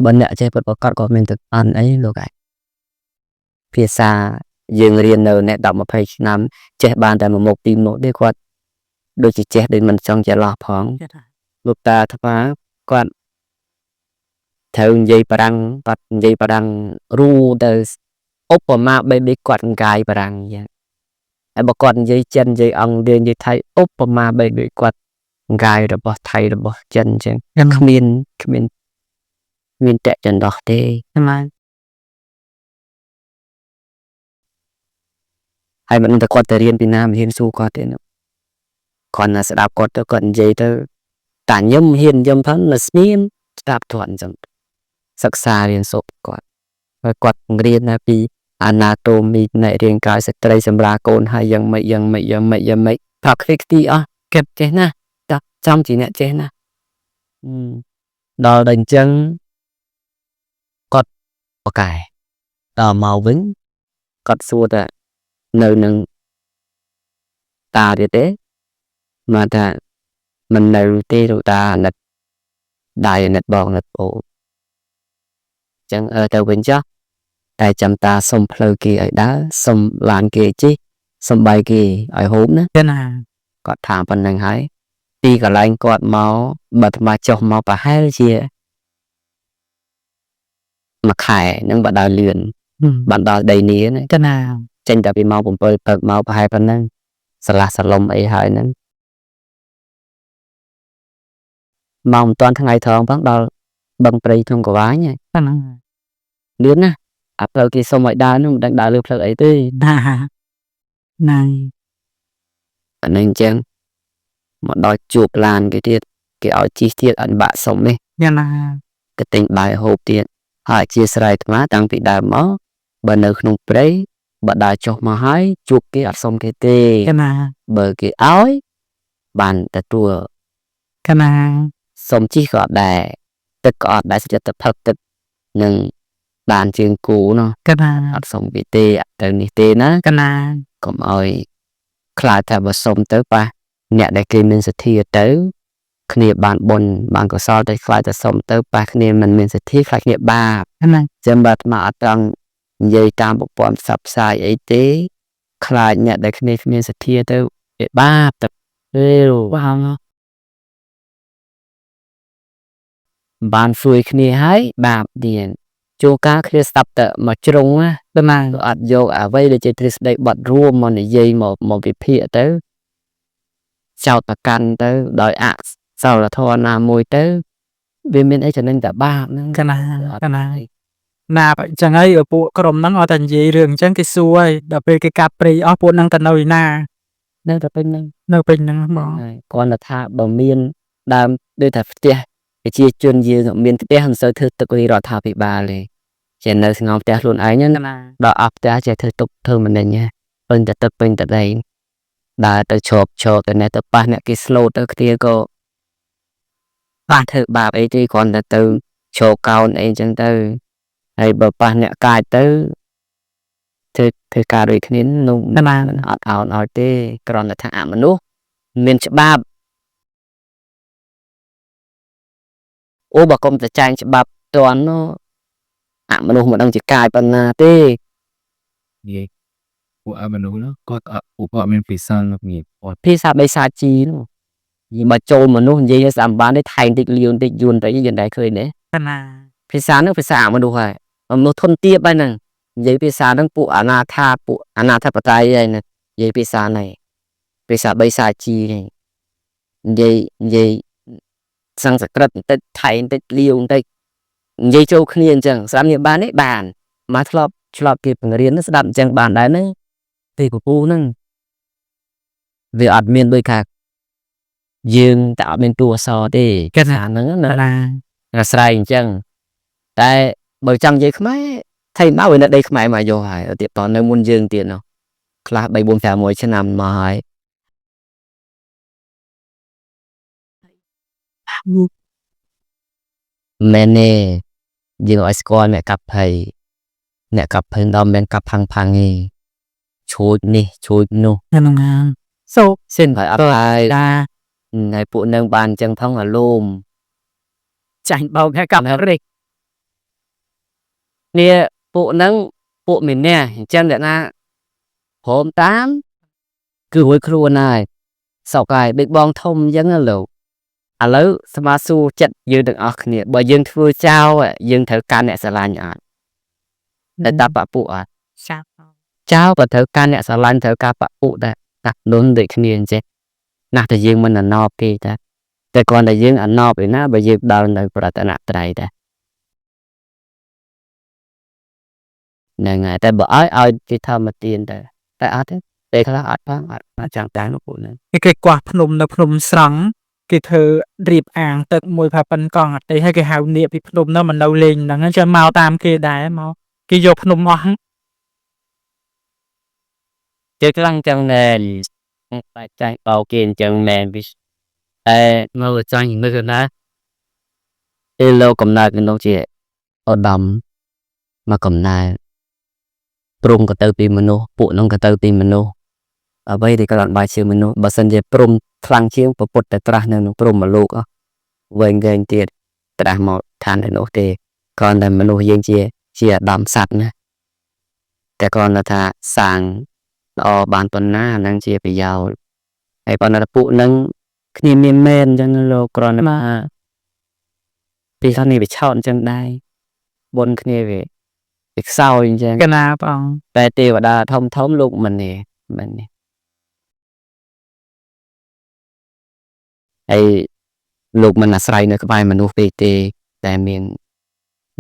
បើអ្នកចេះពិតប្រាកដក៏មានទឹកអន់អីលោកឯងភាសាយើងរៀននៅអ្នក10 20ឆ្នាំចេះបានតែមួយមុខពីរមុខទេគាត់ដូចជាចេះដូចមិនចង់ច្រឡោះផងលោកតាអាត្មាគាត់ត្រូវនិយាយបារាំងគាត់និយាយបារាំងរូទៅឧបមាបីដូចគាត់កាយបារាំងអញ្ចឹងហើយបើគាត់និយាយចិននិយាយអង់គ្លេសនិយាយថៃឧបមាបីដូចគាត់កាយរបស់ថៃរបស់ចិនអញ្ចឹង កណា គ្មានគ្មានគ្មានតៈចន្លោះទេ កណា ហើយមិនដឹងថាគាត់ទៅរៀនពីណាមិនហ៊ានសួរគាត់ទេនោះគ្រាន់តែស្ដាប់គាត់ទៅគាត់និយាយទៅតាញឹមហ៊ានញឹមផងនៅស្ងៀមស្ដាប់គាត់អញ្ចឹងសិក្សារៀនសូត្រគាត់ហើយគាត់បង្រៀនណាពី anatomy ផ្នែករាងកាយស្ត្រីសម្រាប់កូនហើយយ៉ាងម៉េចយ៉ាងម៉េចយ៉ាងម៉េចយ៉ាងម៉េចថាខ្ទេចខ្ទីអស់គិតចេះណាស់ចាចំជាអ្នកចេះណាស់ដល់ដល់អញ្ចឹងគាត់ប្រកែដល់មកវិញគាត់សួរថានៅនឹងតាទៀតទេមកថាមិននៅទេលោកតាអាណិតដៃអាណិតបងអាណិតប្អូនអញ្ចឹងអឺទៅវិញចុះតែចាំតាសុំផ្លូវគេឲ្យដើរសុំឡានគេជិះសុំបាយគេឲ្យហូបណា កណា គាត់ថាប៉ុណ្្នឹងហើយទីកន្លែងគាត់មកបើអាត្មាចុះមកប្រហែលជាមួយខែនឹងបើដើរលឿនបានដល់ដីនីណា កណា ចេញតែពីម៉ោង7ព្រឹកមកប្រហែលប៉ុណ្ណឹងស្រឡះសឡុំអីហើយហ្នឹងម៉ោងមិនទាន់ថ្ងៃថងផងដល់បឹងព្រៃក្នុងកវ៉ាញហើយក ណា លឿនណាស់អាផ្លូវគេសុំឲ្យដើរហ្នឹងមិនដឹងដើរលើផ្លូវអីទេ ណាណៃ អានេះអញ្ចឹងមកដល់ជួបឡានគេទៀតគេឲ្យជិះទៀតអត់បាក់សុំនេះ កណា ក៏ទិញបាយហូបទៀតហើយអធិស្ឋានអាត្មាតាំងពីដើមមកបើនៅក្នុងព្រៃបើដើរចុះមកហើយជួបគេអត់សុំគេទេ កណា បើគេឲ្យបានទទួល កណា សុំជិះក៏អត់ដែរទឹកក៏អត់ដែរសុទ្ធតែផឹកទឹកនឹងបានជើងគូនោះ កណា អត់សុំគេទេអត់ទៅនេះទេណា កណា កុំឲ្យខ្លាចថាបើសុំទៅប៉ះអ្នកដែលគេមានសទ្ធាទៅ គ្នាបានបុណ្យបានកុសលតែខ្លាចតែសុំទៅប៉ះគ្នាមិនមានសទ្ធាខ្លាចគ្នាបាប កណា ចឹងបើអាត្មាអត់ត្រង់និយាយតាមប្រព័ន្ធផ្សព្វផ្សាយអីទេខ្លាចអ្នកដែលគ្នាគ្មានសទ្ធាទៅវាបាបទៅទេ បង បានជួយគ្នាហើយបាបទៀតជួនកាលគ្នាស្ដាប់តែមកជ្រុងណា កណា ក៏អត់យកអ្វីដែលជាទ្រឹស្ដីបត់រួមមកនិយាយមកមកវិភាគទៅចោតប្រកាន់ទៅដោយអសិលធម៌ណាមួយទៅវាមានអីចំណេញតែបាបហ្នឹង កណាកណាណាបើអញ្ចឹងហើយពួកក្រុមហ្នឹងអត់តែនិយាយរឿងអញ្ចឹងគេសួរហើយដល់ពេលគេកាប់ព្រៃអស់ពួកហ្នឹងទៅនៅឯណា នៅតែពេញហ្នឹង នៅពេញហ្នឹងបង ហើយគ្រាន់តែថាបើមានដើមដូចថាផ្ទះប្រជាជនយើងមានផ្ទះមិនសូវធ្វើទុករាជរដ្ឋាភិបាលទេចេះនៅស្ងោមផ្ទះខ្លួនឯងណា កណា ដល់អស់ផ្ទះចេះធ្វើទុកធ្វើមិនដេញហ៎ពេញតែទឹកពេញតែដីដើរទៅជ្រកជ្រកទៅនេះទៅប៉ះអ្នកគេស្លូតទៅគ្នាក៏ប៉ះធ្វើបាបអីទេគ្រាន់តែទៅជ្រកកោនអីចឹងទៅហើយបើប៉ះអ្នកកាចទៅធ្វើធ្វើការដូចគ្នានោះ កណា អត់អោនឲ្យទេគ្រាន់តែថាអមនុស្សមានច្បាប់អូបើកុំតែចែងច្បាប់តន់នោះអមនុស្សមិនដឹងជាកាយប៉ុណ្ណាទេ និយាយពួកអមនុស្សនោះគាត់អត់ពួកគាត់មានភាសានោះនិយាយគាត់ ភាសាបីសាជីនោះនិយាយមកចូលមនុស្សនិយាយឲ្យស្អាតបានទេថែងតិចលាវតិចយួនតិចយើងតែឃើញទេ កណា ភាសានោះភាសាអមនុស្សហើយមនុស្សធនទាបហើយហ្នឹងនិយាយភាសាហ្នឹងពួកអនាថាពួកអនាធបត័យហើយណានិយាយភាសាហ្នឹងភាសាបីសាជីនេះនិយាយនិយាយសំស្ក្រឹតបន្តិចថៃបន្តិចលាវបន្តិចនិយាយចូលគ្នាអញ្ចឹងស្ដាប់នេះបានទេបានមកធ្លាប់ឆ្លប់គេបង្រៀនស្ដាប់អញ្ចឹងបានដែរហ្នឹងទេពពូហ្នឹងវាអត់មានដូចថាយើងតែអត់មានតួអក្សរទេ កណា អាហ្នឹងណា កណា អាស្រ័យអញ្ចឹងតែបើចង់និយាយខ្មែរថៃមកវានៅដីខ្មែរមកយកហើយទៀតតនៅមុនយើងទៀតនោះខ្លះ3 4 5 1ឆ្នាំមកហើយមែនទេយើងឲ្យស្គាល់អ្នកកាប់ភ័យអ្នកកាប់ភ័យដល់មិនមែនកាប់ផាំងផាំងទេឈួចនេះឈួចនោះ កណាសូ សិនហើយអត់ហើយ ដា ហើយពួកនឹងបានអញ្ចឹងផងអាលម ចាញ់បោកហើយកាប់រិក នេះពួកហ្នឹងពួកមានអ្នកអញ្ចឹងអ្នកណាព្រមតាមគឺរួចខ្លួនហើយសោកហើយបិចបងធំអញ្ចឹងណាលោកឥឡូវស្មាសួរចិត្តយើងទាំងអស់គ្នាបើយើងធ្វើចោលយើងត្រូវការអ្នកស្រឡាញ់អត់តែតាបពួកអត់ ចាប់ ចោលក៏ត្រូវការអ្នកស្រឡាញ់ត្រូវការបពួកដែរតានុនដូចគ្នាអញ្ចឹងណាស់តែយើងមិនអណប់គេតាតែគ្រាន់តែយើងអណប់ឯណាបើយើងដល់នៅប្រតនត្រ័យដែរហ្នឹងហើយតែបើឲ្យឲ្យគេធម្មទានទៅតែអត់ទេពេលខ្លះអត់ផងអត់អត់ចង់តាមនោះពួកហ្នឹង គេគេគាស់ភ្នំនៅភ្នំស្រង់គេធ្វើរៀបអាងទឹកមួយផាប៉ិនកង់អតីហើយគេហៅនាគពីភ្នំនោះមកនៅលេងហ្នឹងអញ្ចឹងមកតាមគេដែរមកគេយកភ្នំអស់ ជឿខ្លាំងចឹងណែបែកចាញ់បោកគេអញ្ចឹងមែនពីតែ មកចាញ់នឹកណា ពេលលោកកំណើតមនុស្សជាឧត្តមមកកំណើតព្រំក៏ទៅពីមនុស្សពួកនោះក៏ទៅពីមនុស្សអ្វីដែលគាត់បានជាមនុស្សបើសិនជាព្រំខ្លាំងជាងពពុទ្ធតែត្រាស់នៅក្នុងព្រំមលោកវែងវែងទៀតត្រាស់មកឋានឯនោះទេគ្រាន់តែមនុស្សយើងជាឧត្តមសត្វណាតែគ្រាន់តែថាសាងល្អបានប៉ុណ្ណាអាហ្នឹងជាប្រយោជន៍ហើយប៉ុន្តែពួកហ្នឹងគ្នាមានមែនអញ្ចឹងណាលោកគ្រាន់តែថា ពីថានេះវាឆោតអញ្ចឹងដែរបុណ្យគ្នាវាខ្សោយអញ្ចឹង កណាព្រះអង្គ តែទេវតាធំធំលោកមិនទេមិនទេហើយលោកមិនអាស្រ័យនៅក្បែរមនុស្សពេកទេតែមាន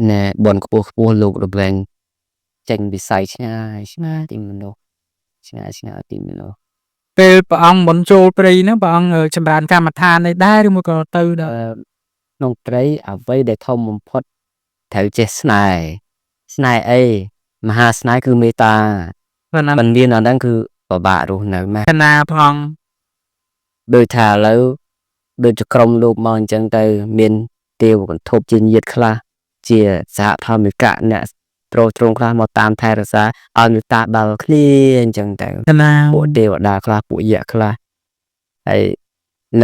ណែបុណ្យខ្ពស់ខ្ពស់លោករវែងចេញវិស័យឆ្ងាយឆ្ងាយទីមនុស្សឆ្ងាយឆ្ងាយទីមនុស្ស ពេលព្រះអង្គមុនចូលព្រៃហ្នឹងព្រះអង្គចម្រើនកម្មដ្ឋានអីដែរឬមួយក៏ទៅដល់ អឺក្នុងត្រីអ្វីដែលធំបំផុតត្រូវចេះស្នេហ៍ស្នេហ៍អីមហាស្នេហ៍គឺមេត្តា កណា មិនមានអាហ្នឹងគឺពិបាករស់នៅណាស់ កណាព្រះអង្គ ដូចថាឥឡូវដូចជាក្រុមលោកមកអញ្ចឹងទៅមានទេវកន្ធប់ជាញាតិខ្លះជាសហធម្មិកៈអ្នកទ្រទ្រង់ខ្លះមកតាមថែរក្សាឲ្យមេត្តាដល់គ្នាអញ្ចឹងទៅ កណា ពួកទេវតាខ្លះពួកយក្សខ្លះហើយ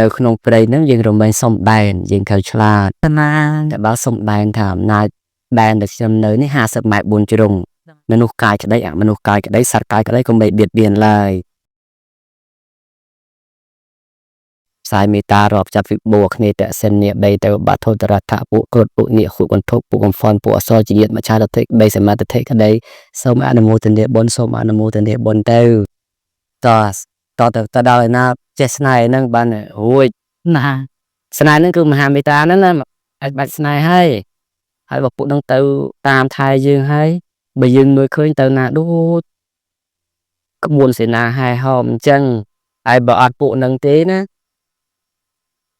នៅក្នុងព្រៃហ្នឹងយើងរមែងសំដែនយើងត្រូវឆ្លាត កណា តែបើសំដែនថាអំណាចដែនដែលខ្ញុំនៅនេះ50ម៉ែត្រ4ជ្រុងមនុស្សកាយក្តីអមនុស្សកាយក្តីសត្វកាយក្តីកុំបីបៀតបៀនឡើយផ្សាយមេត្តារាប់ចាប់វិបូរគ្នាតសិននាបីទៅបាធុតរដ្ឋៈពួកគ្រុឌពួកនាគពួកកន្ធប់ពួកកំហ្វនពួកអសរជាញាតិមច្ឆាទិដ្ឋិក្តីសមាទិដ្ឋិក្តីសូមអនុមោទនាបុណ្យសូមអនុមោទនាបុណ្យទៅតតទៅទៅដល់ឯណាចេះស្នេហ៍ហ្នឹងបានរួច ណា ស្នេហ៍ហ្នឹងគឺមហាមេត្តាហ្នឹងណាអាចបាច់ស្នេហ៍ហើយហើយបើពួកហ្នឹងទៅតាមថែយើងហើយបើយើងមើលឃើញទៅណាដូចក្បួនសេនាហែហោមអញ្ចឹងហើយបើអត់ពួកហ្នឹងទេណា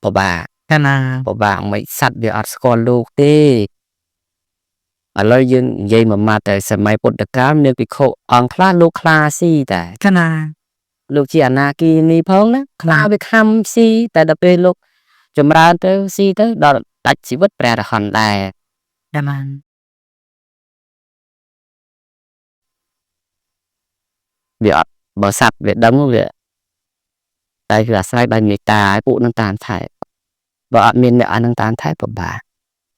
ពិបាក កណា ពិបាកមិនសัตว์វាអត់ស្គាល់លោកទេឥឡូវយើងនិយាយមួយម៉ាត់តែសម័យពុទ្ធកាលមានភិក្ខុអង្គខ្លះលោកខ្លាស៊ីតែ កណា លោកជាអនាគីនីផងណាខ្លាវាខំស៊ីតែដល់ពេលលោកចម្រើនទៅស៊ីទៅដល់ដាច់ជីវិតព្រះរហន្តដែរ កណា វាអត់បើសัตว์វាដឹងវាតែគឺអាស្រ័យដោយមេត្តាឲ្យពួកនឹងតាមថែបើអត់មានអ្នកអានឹងតាមថែពិបាក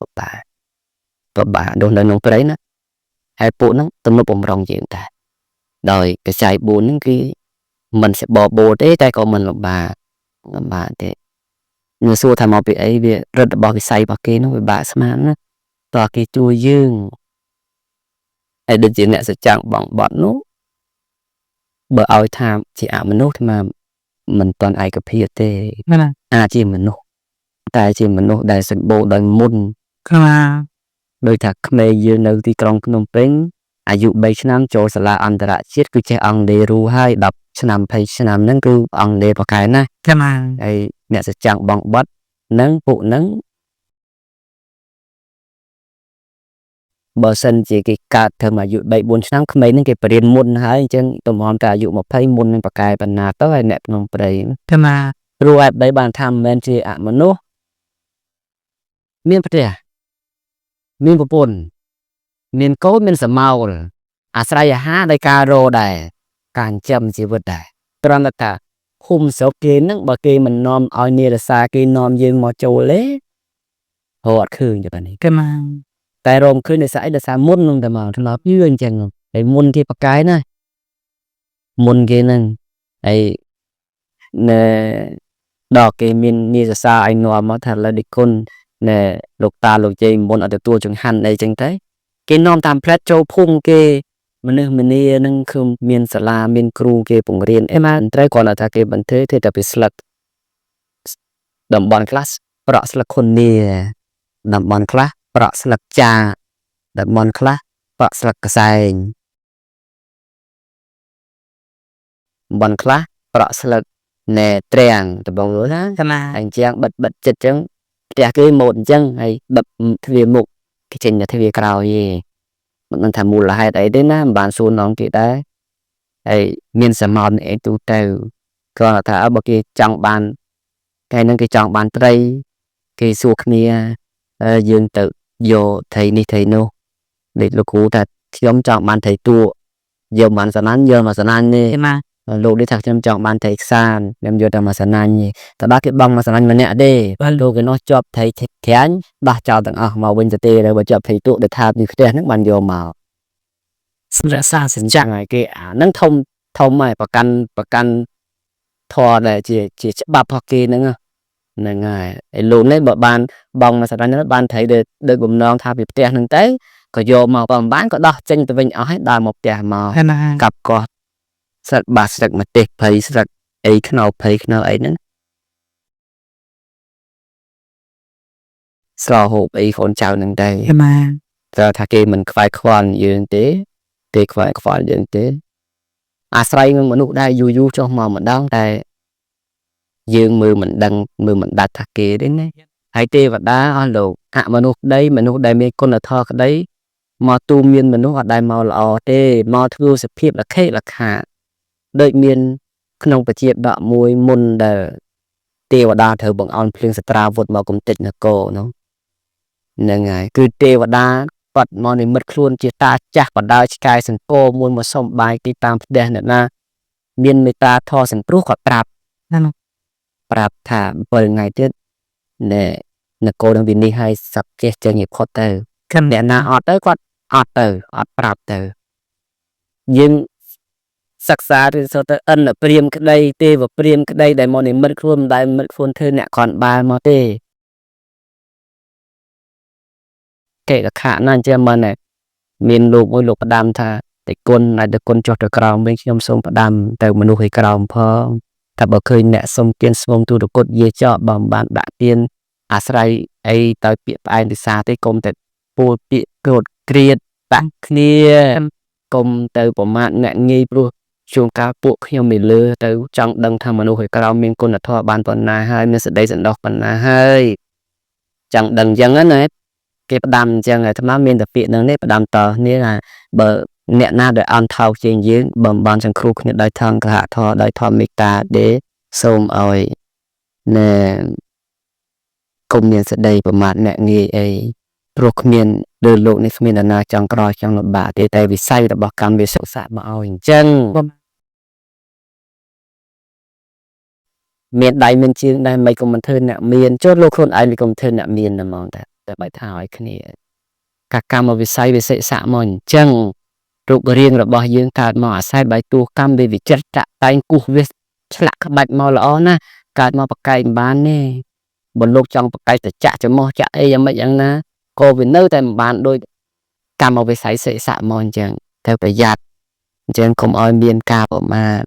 ពិបាកពិបាកដូចនៅក្នុងព្រៃណាហើយពួកហ្នឹងទំនុកបំរុងយើងដែរដោយកសែ4ហ្នឹងគឺមិនសបបោទេតែក៏មិនលំបាកលំបាកទេញសួរថាមកពីអីវារិទ្ធរបស់វិស័យរបស់គេនោះវាបាក់ស្មានណាតើគេជួយយើងហើយដូចជាអ្នកសច្ចាំងបងបត់នោះបើឲ្យថាជាអមនុស្សអាត្មាមិនទាន់ឯកភាពទេ កណា អាចជាមនុស្សតែជាមនុស្សដែលសម្បូរដោយមុន កណា ដោយថាក្មេងយើងនៅទីក្រុងភ្នំពេញអាយុ3ឆ្នាំចូលសាលាអន្តរជាតិគឺចេះអង់គ្លេសរូហើយ10ឆ្នាំ20ឆ្នាំហ្នឹងគឺអង់គ្លេសប្រកែណាស់ កណា ហើយអ្នកសច្ចាំងបងបត់នឹងពួកហ្នឹងបើសិនជាគេកើតធ្វើអាយុ3 4ឆ្នាំក្មេងហ្នឹងគេបរៀនមុនហើយអញ្ចឹងតម្រាំតែអាយុ20មុននឹងប្រកែបណ្ណាទៅហើយអ្នកក្នុងព្រៃ កណា ព្រោះឯបីបានថាមិនមែនជាអមនុស្សមានផ្ទះមានប្រពន្ធមានកូនមានសមោលអាស្រ័យអាហារដោយការរដែរការចិញ្ចឹមជីវិតដែរត្រង់តែថាភូមិស្រុកគេហ្នឹងបើគេមិននាំឲ្យនារសាគេនាំយើងមកចូលទេរកអត់ឃើញទេបាទនេះ កណា តែរមឃើញដោយសារអីដោយសារមុនហ្នឹងតែមកធ្លាប់យឺអញ្ចឹងហើយមុនគេប្រកែណាមុនគេហ្នឹងហើយណែដល់គេមាននាសរសើរឲ្យនាំមកថាឥឡូវដូចគុណណែលោកតាលោកយាយមុនអត់ទទួលចង្ហាន់អីចឹងទៅគេនាំតាមផ្លែតចូលភូមិគេមនុស្សម្នាហ្នឹងគឺមានសាលាមានគ្រូគេបង្រៀនអីមកត្រូវគ្រាន់តែថាគេបន្ទើធ្វើតែពីស្លឹកតំបន់ខ្លះប្រក់ស្លឹកខុននីតំបន់ខ្លះប្រក់ស្លឹកចាតំបន់ខ្លះប្រក់ស្លឹកកសែងតំបន់ខ្លះប្រក់ស្លឹកណែទ្រាំងដំបងយល់ណា កណា ហើយអញ្ចឹងបិទបិទចិត្តអញ្ចឹងផ្ទះគេម៉ូតអញ្ចឹងហើយបិទទ្វារមុខគេចេញតែទ្វារក្រោយទេមិនដឹងថាមូលហេតុអីទេណាមិនបានសួរនាំគេដែរ ហើយមានសមោនអីទូទៅគ្រាន់តែថាអើបើគេចង់បានថ្ងៃហ្នឹងគេចង់បានត្រីគេសួរគ្នាអើយើងទៅយកត្រីនេះត្រីនោះដូចលោកគ្រូថាខ្ញុំចង់បានត្រីតួយកបានសណាញ់យកមកសណាញ់នេះ ណា លោកនេះថាខ្ញុំចង់បានត្រីខ្សានខ្ញុំយកតែមកសណាញ់ទេតែដល់គេបង់មកសណាញ់ម្នាក់ទេលោកគេនោះជាប់ត្រីក្រាញ់ដោះចោលទាំងអស់មកវិញទៅទេហើយបើជាប់ត្រីតួដែលថាពីផ្ទះហ្នឹងបានយកមក សម្រាប់សាសញ្ចា ចឹងហើយគេអាហ្នឹងធំធំហើយប្រកាន់ប្រកាន់ធរដែលជាជាច្បាប់របស់គេហ្នឹងហ៎ហ្នឹងហើយឯលោកនេះបើបានបង់មកសណាញ់ហ្នឹងបានត្រីដូចដូចបំណងថាពីផ្ទះហ្នឹងទៅក៏យកមកបើមិនបានក៏ដោះចេញទៅវិញអស់ហើយដើរមកផ្ទះមក ណា កាប់កោះស្លឹកបាសស្លឹកម្ទេសភៃស្លឹកអីខ្នុរភៃខ្នុរអីហ្នឹងស្លហូបអីកូនចៅហ្នឹងទៅ ណា តើថាគេមិនខ្វាយខ្វល់យើងទេគេខ្វាយខ្វល់យើងទេអាស្រ័យនឹងមនុស្សដែរយូរយូរចុះមកម្ដងតែយើងមើលមិនដឹងមើលមិនដាច់ថាគេទេណាហើយទេវតាអស់លោកអមនុស្សក្តីមនុស្សដែលមានគុណធម៌ក្តីមកទូមានមនុស្សអត់ដែលមកល្អទេមកធ្វើសភាពលខិលខាដូចមានក្នុងពជាដកមួយមុនដែលទេវតាត្រូវបង្អោនភ្លៀងសត្រាវុធមកកំទេចនគរនោះហ្នឹងហើយគឺទេវតាគាត់មកនិមិត្តខ្លួនជាតាចាស់បដើឆ្កែសង្គមមួយមកសុំបាយទីតាមផ្ទះអ្នកណាមានមេត្តាធម៌សង្គ្រោះគាត់ប្រាប់ ណា ប្រាប់ថា7ថ្ងៃទៀតណែនគរនឹងវិនិច្ឆ័យឲ្យសពចេះចេញឲ្យផុតទៅ ខិន អ្នកណាអត់ទៅគាត់អត់ទៅអត់ប្រាប់ទៅយើងសិក្សាឬសូត្រទៅអិនព្រាមក្តីទេវព្រាមក្តីដែលមកនិមិត្តខ្លួនមិនដែលនិមិត្តខ្លួនធ្វើអ្នកគ្រាន់បើមកទេកិលខៈណាស់អញ្ចឹងមិនដែរមានលោកមួយលោកផ្ដាំថាតិគុណឯតិគុណចុះទៅក្រោមវិញខ្ញុំសូមផ្ដាំទៅមនុស្សឲ្យក្រោមផងថាបើឃើញអ្នកសុំទានស្មងទូរគុតយាចកបើមិនបានដាក់ទានអាស្រ័យអីដោយពាក្យផ្អែមពិសាទេកុំតែ ពោលពាក្យក្រោតក្រៀតបាក់គ្នាកុំទៅប្រមាថអ្នកងាយព្រោះជួនកាលពួកខ្ញុំមិនលើទៅចង់ដឹងថាមនុស្សឲ្យក្រោមមានគុណធម៌បានប៉ុណ្ណាហើយមានសេចក្តីសន្តោសប៉ុណ្ណាហើយចង់ដឹងអញ្ចឹងណាគេផ្ដាំអញ្ចឹងអាត្មាមានតែពាក្យហ្នឹងទេផ្ដាំតគ្នាថាបើអ្នកណាដែលអន់ថោកជាងយើងបើមិនបានសង្គ្រោះគ្នាដោយធម៌កហធម៌ដោយធម៌មេត្តាទេសូមឲ្យណែកុំមានសេចក្តីប្រមាថអ្នកងាយអី ព្រោះគ្មានលើលោកនេះគ្មាននរណាចង់ក្រចង់លំបាកទេតែវិស័យរបស់កម្មវាសុខសាកមកឲ្យអញ្ចឹងមានដៃមានជើងដែរមិនក៏មិនធ្វើអ្នកមានចូលលោកខ្លួនឯងវាក៏មិនធ្វើអ្នកមានហ្មងតែតែបែរថាឲ្យគ្នាកាកម្មវិស័យវិសិសៈមកអញ្ចឹងរូបរាងរបស់យើងកើតមកអាស្រ័យដោយតួកម្មវាវិចិត្រតាក់តែងគោះវាឆ្លាក់ក្បាច់មកល្អណាស់កើតមកបកែកមិនបានទេបើលោកចង់បកែកទៅចាក់ច្រមុះចាក់អីយ៉ាងម៉េចយ៉ាងណា ក៏វានៅតែមិនបានដូចកម្មវិស័យសិសៈមកអញ្ចឹងត្រូវប្រយ័ត្នអញ្ចឹងកុំឲ្យមានការប្រមាថ